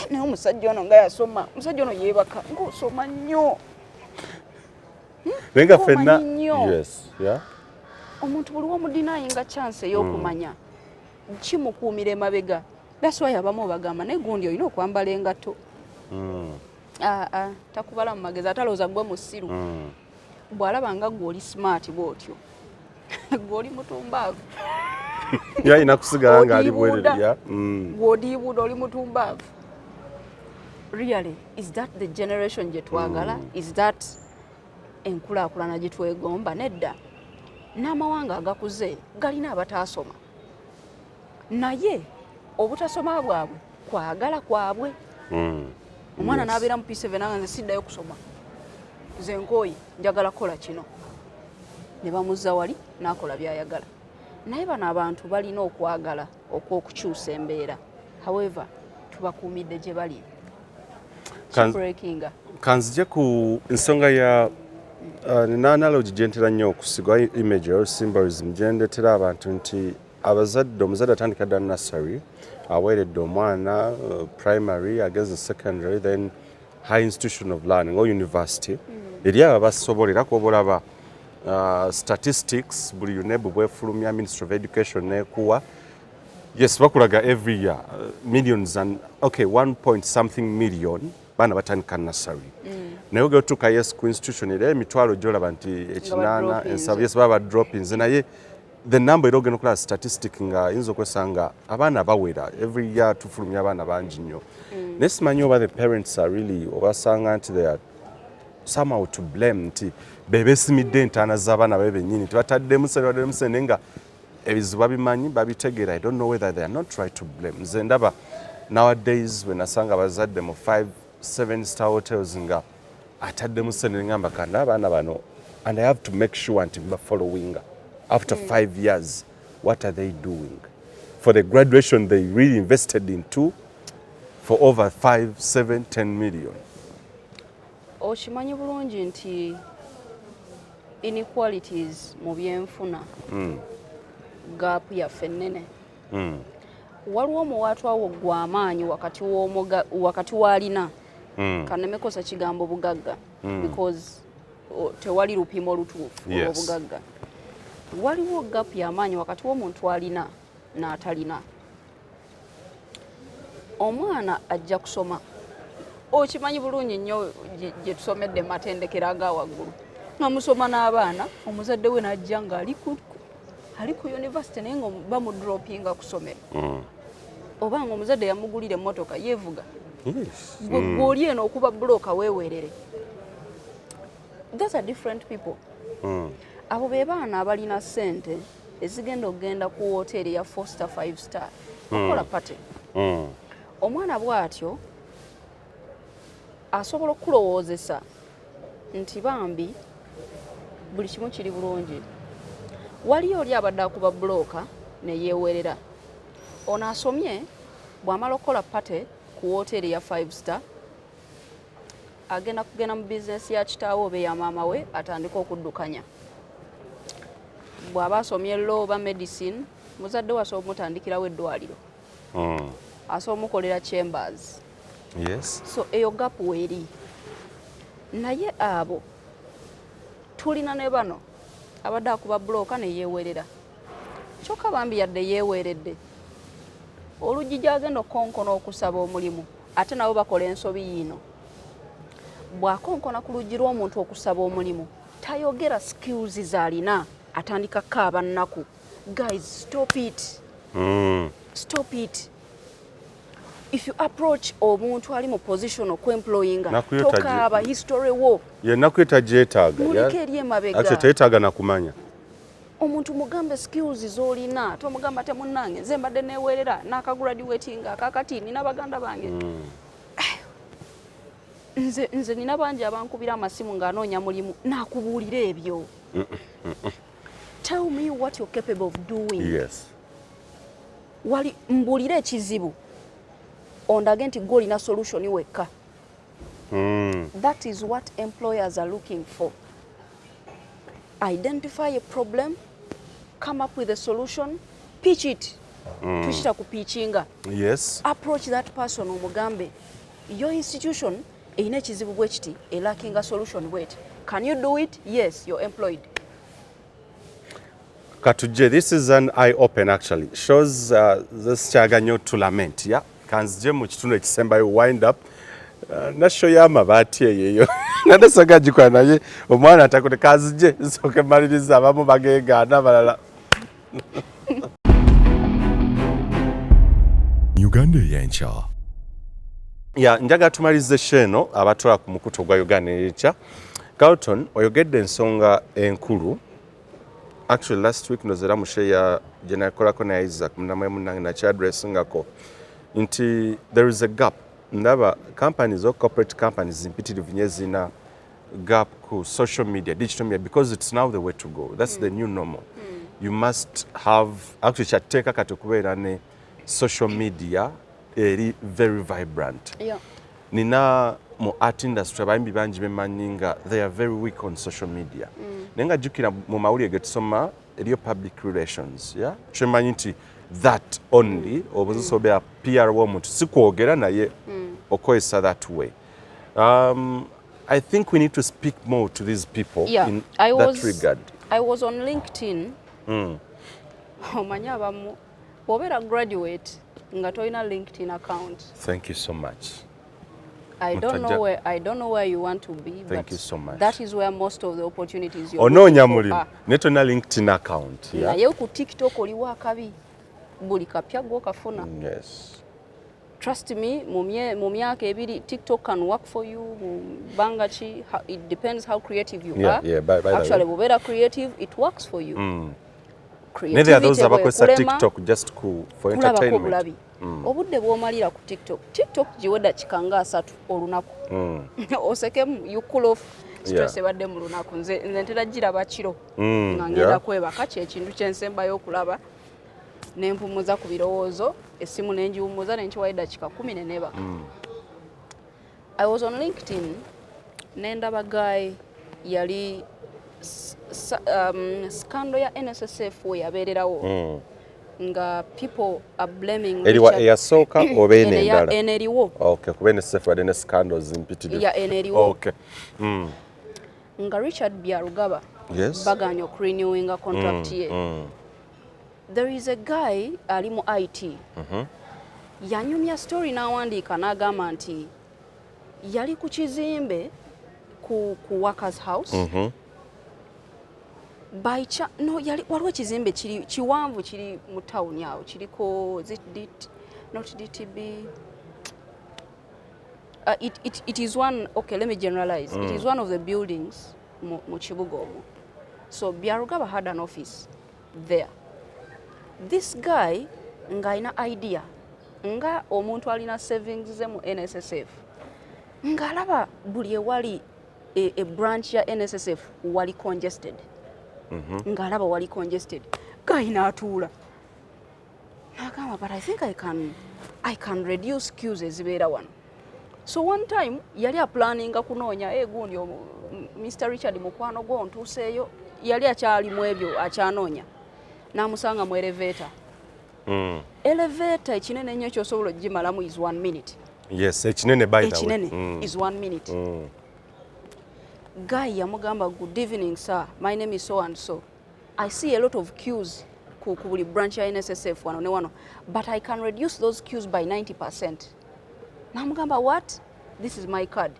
naye omusajja ono nga yasoma, omusajja ono yeebaka, ng'osoma nnyo. Naye nga ffenna Omanyi nnyo. Omuntu buli womudenyinga chance ey'okumanya, kimukuumira emabega. That's why abamu bagamba, naye gundi olina okwambala engatto. Ah, ah, takubala mu magezi, atalowooza gwe musiru. Bw'alaba nga gwe oli smart bw'otyo, gwe oli mutumbaavu. Ye alina kusigala ng'ali Odiibuuda. bwerere ya. Gw'odiibuuda, oli mutumbaavu. Really, is that the generation gye twagala? Is that enkulaakulana gye twegomba? Nedda. N'amawanga agakuze galina abataasoma, naye obutasoma bwabwe kwagala kwabwe. Omwana n'abeera mu P7 nga nze siddayo kusoma, nze nkooye, njagala kukola kino, ne bamuzza wali n'akola by'ayagala. Naye bano abantu balina okwagala okw'okukyusa embeera, however tubakuumidde gye bali. Kibreakinga. Kanzije ku nsonga ya nina analogy gye ntera nnyo okusigwa, image or symbolism gye ndetera abantu nti abazadde, omuzadde atandika dda nursery, aweeredde omwana primary, agenze secondary, then high institution of learning or university. Eri abo abasobola, kuba olaba statistics buli UNEB bwefulumya, Ministry of Education nekuwa, yes, bakulaga every year millions and okay, 1 point something million baana batandika nursery. Naye ogenda otuuka, yes, ku institution era emitwalo gyolaba nti ekinaana badropinze. Ensanvu, yes, baba badropinze, naye the number era ogenda okulaba statistic nga yinza okwesanga abaana bawera. Every year tufulumya abaana bangi nnyo, naye simanyi oba the parents are really, obasanga nti they are somehow to blame, nti be beesimidde entaana z'abaana babe bennyini, tebataddemu sente, bataddemu sente, naye nga ebizibu babimanyi, babitegeera. I don't know whether they are not right to blame. Nze ndaba nowadays bwe nasanga abazadde mu 5 7 star hotels nga ataddemu sente, ngamba kanda abaana bano and I have to make sure nti mbafollowinga after 5 years, what are they doing for the graduation they really invested into for over 5 7 10 million. Okimanyi bulungi nti inequalities mu byenfuna, gap yaffe ennene. Waliwo omuwaatwa wo gw'amaanyi wakati wakati w'alina, kanemekosa kigambo bugagga because tewali lupimo lutuufu olw'obugagga. Waliwo gap y'amaanyi wakati w'omuntu alina n'atalina. Omwana ajja kusoma, okimanyi bulungi nnyo gye tusomedde mu matendekero aga waggulu, nga musoma n'abaana, omuzadde we n'ajja nga ali ku university, naye nga bamudropinga ku ssomero, oba nga omuzadde yamugulira emmotoka yeevuga. Gwe gw'oli eno okuba bulooka weewerere. Those are different people. Abo be baana abalina ssente ezigenda okugenda ku woteeri ya four star, five star, okukola party. Omwana bw'atyo asobola okukulowoozesa nti bambi buli kimu kiri bulungi. Waliyo oli abadde akuba bulooka ne yeewerera. Ono asomye, bw'amala okukola party ku woteeri ya five star, agenda kugenda mu bizinesi ya kitaawe oba eya maama we, atandike okuddukanya. Bw'aba asomye law oba medicine, muzadde we asobola omutandikirawo eddwaliro, asobola omukolera chambers. So eyo gap weeri, naye abo tulina ne bano abadde akuba bulooka ne yeewerera. Kyokka bambi yadde yeeweredde, oluggi gy'agenda okukonkona okusaba omulimu, ate nabo bakola ensobi yiino. Bw'akonkona ku luggi lw'omuntu okusaba omulimu, tayogera skills z'alina, atandika kaaba nnaku. Guys, stop it. Stop it. If you approach omuntu ali mu position okwemployinga, Naku yo tokaaba history wo. Yennaku etagyetaaga. Muleke eri emabega. Actually teyetaaga nakumanya. Omuntu mugambe skills z'olina, tomugamba te munnange nze mbadde neewerera n'akagraduatinga akakati nina baganda bange. Nze nina bangi abankubira amasimu ng'anoonya mulimu, naakubuulira ebyo. Tell me what you're capable of doing. Wali mbuulire ekizibu, ondage nti gwe olina solution wekka. That is what employers are looking for. Identify a problem, come up with a solution, pitch it. Tukita kupitchinga. Approach that person, omugambe, "Your institution erina ekizibu bwe kiti, elackinga solution bweti. Can you do it?" Yes, you're employed. Katujje, this is an eye open, actually shows this kyaga to lament, yeah. Kanzije mu kitundu ekisembayo, wind up na show y'amabaati eyo eyo nadasoga gikola, naye omwana atakute. Kanzije nsooke maliriza, abamu bageegaana, abalala. Uganda Eyenkya. Ya, njagala tumalirize show eno abatwala ku mukutu ogwa Uganda Eyenkya. Carlton, oyogedde ensonga enkulu. Actually, last week nozera mu show ya gye nakolako ne Isaac munamwe munange, nakyaddressingako nti there is a gap. Ndaba companies or corporate companies mpitirivu nnyo ezirina gap ku social media, digital media, because it's now the way to go. That's the new normal. You must have, actually kyatteeka kati okubeera ne social media eri very vibrant. Nina mu art industry abayimbi bangi bemanyi nga they are very weak on social media, naye nga jjukira mu mawulire ge tusoma eriyo public relations, yeah? Kyemanyi nti that only obuzusa obeera PR w'omuntu, si kwogera naye okozesa that way. I think we need to speak more to these people in I that regard. I was on LinkedIn. Omanyi abamu bw'obeera graduate nga tolina LinkedIn account, Thank you so much. I don't know where, I don't know where you want to be, Thank but you so much. that is where most of the opportunities you're Onoonya looking for mulimu are. naye tolina LinkedIn account, yeah? Naye ku TikTok oliwo akabi, buli kapya gw'okafuna. Trust me, mu myaka 2 TikTok can work for you. Mu bbanga ki, it depends how creative you are. By the Actually, way. Bw'obeera creative, it works for you. Naye there are those Creativity abakozesa bw'ekulema, TikTok just ku for kulabako entertainment. Bulabi obudde bw'omalira ku TikTok. TikTok giwe dakiika nga 30 olunaku, osekemu, you cool off stress ebadde mu lunaku. Nze ntera giraba kiro nga ngenda kwebaka, kyekintu kyensembayo okulaba, nempumuza ku birowoozo, essimu nengiwumuza, nenkiwayo eddakiika 10 neneebaka. I was on LinkedIn nendaba guy yali scandal ya NSSF we yabeererawo nga people are blaming Eriwa Richard- eyasooka oba eno Eno endala? Eno eriwo. Okay, kuba NSSF wadde ne scandals mpitirivu. Ya, eno eriwo. Nga Richard Byarugaba baganye okurenewinga contract ye. There is a guy ali mu IT, yanyumya story n'awandiika n'agamba nti yali ku kizimbe ku workers house by no, yali waliwo ekizimbe kiri kiwanvu kiri mu town awo, kiriko, is it DT, not DTB, it is one, okay, let me generalize. It is one of the buildings mu kibuga omwo. So Byarugaba had an office there. This guy ng'alina idea nga omuntu alina savings ze mu NSSF, ng'alaba buli ewali e branch ya NSSF wali congested, ng'alaba wali congested. Guy n'atuula n'agamba, "But I think I can reduce queues ezibeera wano." So one time yali aplaninga kunoonya e gundi Mr Richard mukwano gwo ntuuseeyo, yali akyali mu ebyo akyanoonya, n'amusanga mu elevator. Elevator ekinene ennyo kyosobola ogimalamu is one minute. Yes, ekinene, by the way. Ekinene is one minute. Guy yamugamba, "Good evening, sir, my name is so and so. I see a lot of queues ku buli branch ya NSSF wano ne wano, but I can reduce those queues by 90%." Namugamba, "What? This is my card."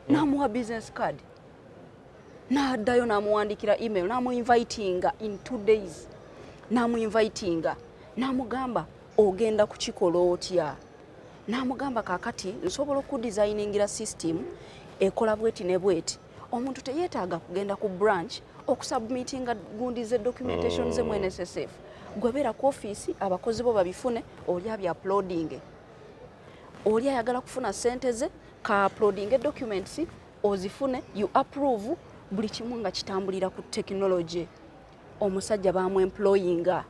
Namuwa business card, n'addayo n'amuwandikira email, n'amuinvitinga in 2 days, n'amuinvitinga, n'amugamba, "Ogenda kukikola otya?" N'amugamba, "Kaakati nsobola okudesigningira system ekola bweti ne bweti. Omuntu teyeetaaga kugenda ku branch okusubmitinga gundi ze documentation ze mu NSSF. Gwe beera ku ofiisi, abakozi bo babifune, oli abya uploading. Oli ayagala kufuna sente ze Ka uploading documents ozifune, you approve, buli kimu nga kitambulira ku technology. Omusajja bamuemployinga.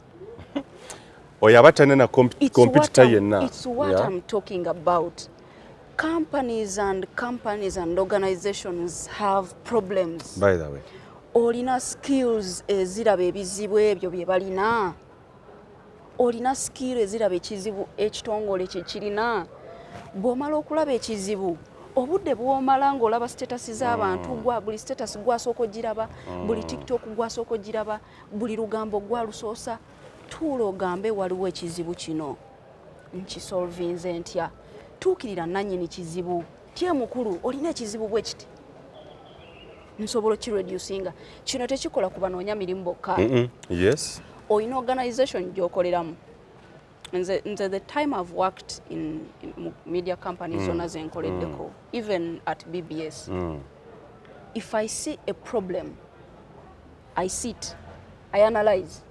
Oyo aba talina na computer yenna. It's what I'm talking about. Companies and companies and organizations have problems. By the way, olina skills eziraba ebizibu ebyo bye balina? Olina skill eziraba ekizibu ekitongole kye kirina? Bw'omala okulaba ekizibu, obudde bw'omala ng'olaba status z'abantu, gwa buli status gwasooka ogiraba, buli TikTok gwasooka ogiraba, buli lugambo gwalusoosa, tuula ogambe, "Waliwo ekizibu kino, nkisolvinze ntya?" Tuukirira nannyini kizibu tye, "Mukulu, olina ekizibu bwe kiti, nsobola okireducinga." Kino tekikola ku banoonya mirimu bokka. Olina organization gy'okoleramu. Nze the time I've worked in mu media companies zonna zenkoleddeko, even at BBS, if I see a problem, I sit, I analyze,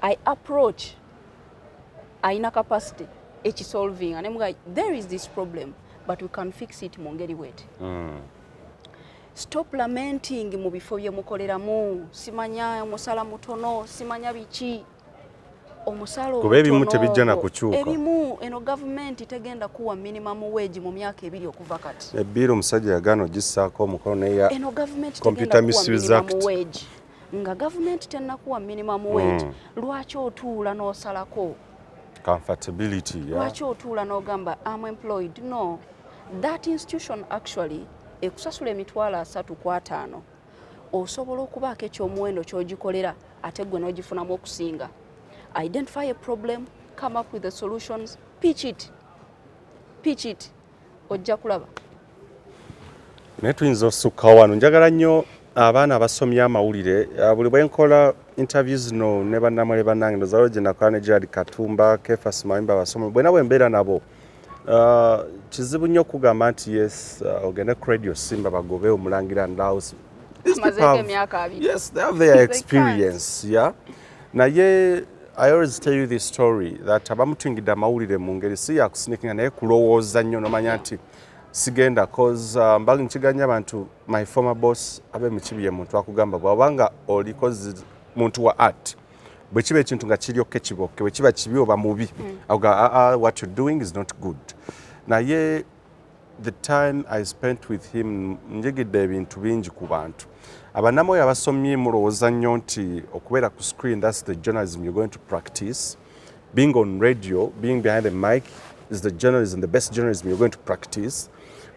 I approach ayina capacity ekisolving nemuga, "There is this problem, but we can fix it mu ngeri bweti." Stop lamenting mu bifo bye mukoleramu, simanya omusala mutono, simanya biki, omusala Kuba ebimu omutono tebijja na ogwo, kukyuka. Ebimu eno gavumenti tegenda kuwa minimum wage mu myaka 2 okuva kati. Ebbiiro omusajja yagaana ogissaako omukono neya Eno gavumenti Computer tegenda kuwa Misuse minimum Act. wage. Nga gavumenti tennakuwa minimum wage, lwaki otuula n'osalako? Comfortability, yeah. Lwaki otuula n'ogamba, "Am employed"? No, that institution actually ekusasula 350,000, osobola okubaako ekyomuwendo ky'ogikolera ate gwe n'ogifunamu okusinga. Identify a problem, come up with the solutions, pitch it, pitch it, ojja kulaba. Naye tuyinza osukka wano. Njagala nnyo abaana abasomye amawulire. Buli bwe nkola interview zino ne bannamawulire bannange, ndowooza gye nakola ne Gerard Katumba, Kefas Mayumba, abasomi bwena bwe mbeera nabo, kizibu nnyo okugamba nti yes, ogende ku Radio Simba bagobe omulangira Ndausi. These people Amazeeko emyaka 20. Yes, they have their They experience, yeah. Naye I always tell you this story that abamutungidde amawulire mu ngeri si yakusinikinga, naye kulowooza nnyo nomanya nti sigenda cause mba nkiganya abantu. My former boss abe mukibi ye muntu akugamba bw'abanga oli cause muntu wa art, bwe kiba ekintu nga kiryokke kibokke, bwe kiba kibi oba mubi avuga, "Ah, ah, what you're doing is not good." Naye the time I spent with him, njigidde ebintu bingi ku bantu. Abannamwoyo abasomye, mulowooza nnyo nti okubeera ku screen, that's the journalism you're going to practice. Being on radio, being behind the mic is the journalism, the best journalism you're going to practice.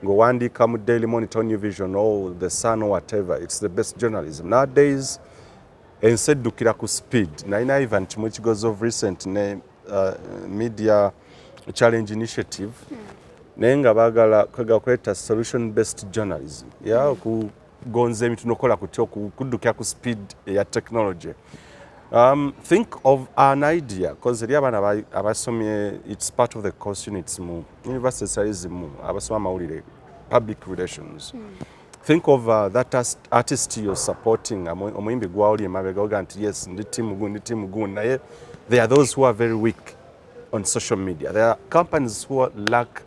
Ng'owandiika mu Daily Monitor, New Vision or The Sun or whatever, it's the best journalism. Nowadays ensi eddukira ku speed. Nalina Ivan Kimu of recent ne Media Challenge Initiative, naye nga baagala kwega kuleeta solution based journalism ya okugonza ebintu nokukola kutya okuddukira ku speed eya technology. Think of an idea, cause eri abaana abasomye, it's part of the course units mu university zitali zimu, abasoma amawulire, public relations. Think of that artist you're supporting, omuyimbi gwawuli emabega, oga nti, "Yes, ndi team gundi, team gundi," naye there are those who are very weak on social media. There are companies who lack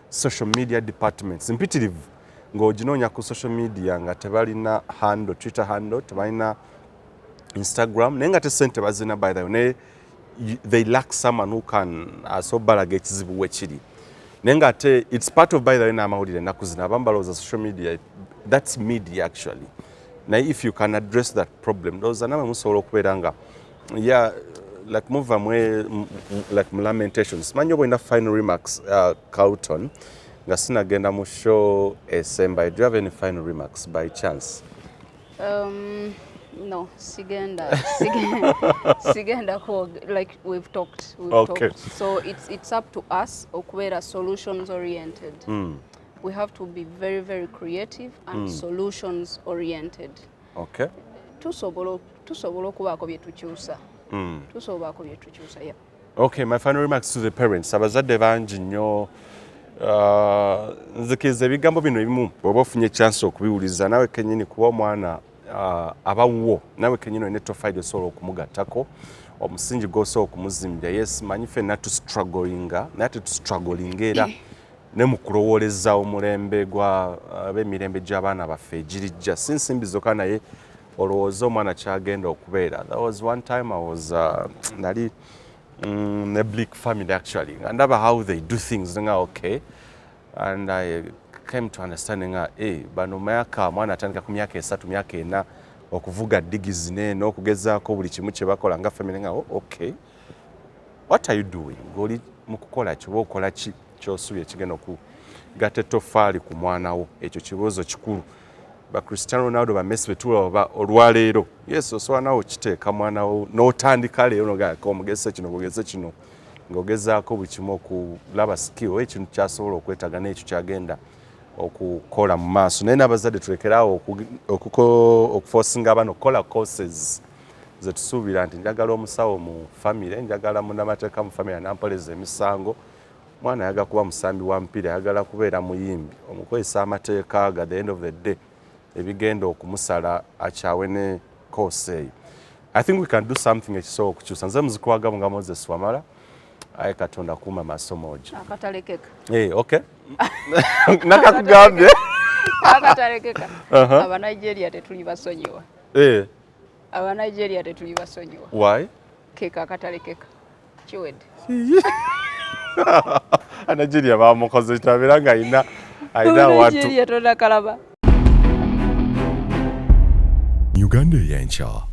social media departments mpitirivu, ng'oginoonya ku social media nga tebalina handle, Twitter handle, tebalina Instagram, naye nga te sente bazina, by the way, naye they lack someone who can asobalaga ekizibu we kiri. Naye nga ate it's part of, by the way, n'amawulire ennaku zino abamu balowooza social media, that's media actually. Naye if you can address that problem, ndowooza namwe musobola okubeera nga, yeah, like muva mwe like mu lamentations. Simanyi oba olina final remarks, Carlton, nga sinagenda mu show esembayo. Do you have any final remarks by chance? No, sigenda ko, like we've talked, we've talked. So it's up to us okubeera solutions oriented. We have to be very, very creative and solutions oriented. Tusobola okubaako bye tukyusa. Tusobola bye tukyusa, yeah. Okay, my final remarks to the parents. Abazadde bangi nnyo, nzikiriza ebigambo bino ebimu bw'oba ofunye chance okubiwuliza naawe kennyini, kuba omwana aba wuwo, naawe kennyini olina ettoffaali osobola okumugattako, omusingi gw'osobola okumuzimbya. Yes, manyi ffenna tustrugglinga, naye ate tustrugglinga era Ne mu kulowooleza omulembe gwa ab'emirembe gy'abaana baffe egirijja, si nsimbi zokka, naye olowooza omwana kyagenda okubeera. That was one time I was nali ne Blick family actually, nga ndaba how they do things, nga okay, and I came to understand nga bano myaka, mwana atandika ku myaka 3, myaka 4 okuvuga ddigi zino, okugezaako buli kimu kye bakola nga family, nga oh, okay, what are you doing? Ng'oli mu kukola ki oba okola ki kyosuubira ekigenda okugatta ettoffaali ku mwana wo? Ekyo kibuuzo kikulu. Ba Cristiano Ronaldo, ba Messi betulaba olwaleero, yes, osobola nawe okiteeka mwana wo n'otandika leero nogaka omugezese kino, ogezese kino, ng'ogezaako buli kimu okulaba skill oba ekintu kyasobola okwetaaga n'ekyo kyagenda okukola mu maaso. Naye n'abazadde tulekeraawo okuforcinga abaana okukola courses zetusuubira nti njagala omusawo mu famire, njagala munnamateeka mu famire anampoleza emisango. Mwana ayagala kuba musambi wa mupiira, ayagala kubeera muyimbi, omukozesa amateeka ga the end of the day ebigenda okumusala akyawe ne course eyo. I think we can do something ekisobola okukyusa. Nze muzikuwagamu nga Moses Wamala. Aye Katonda kuuma masomo gyo. Akatalekeka. Hey, okay, nakakugambye. Akatalekeka. Abanigeria tetuli basonyiwa. Abanigeria tetuli basonyiwa. Why? Keka akatalekeka kiwedde. Nigeria bamukoze kitabeera nga ayina awantu. Nigeria tonakalaba. Uganda Eyenkya.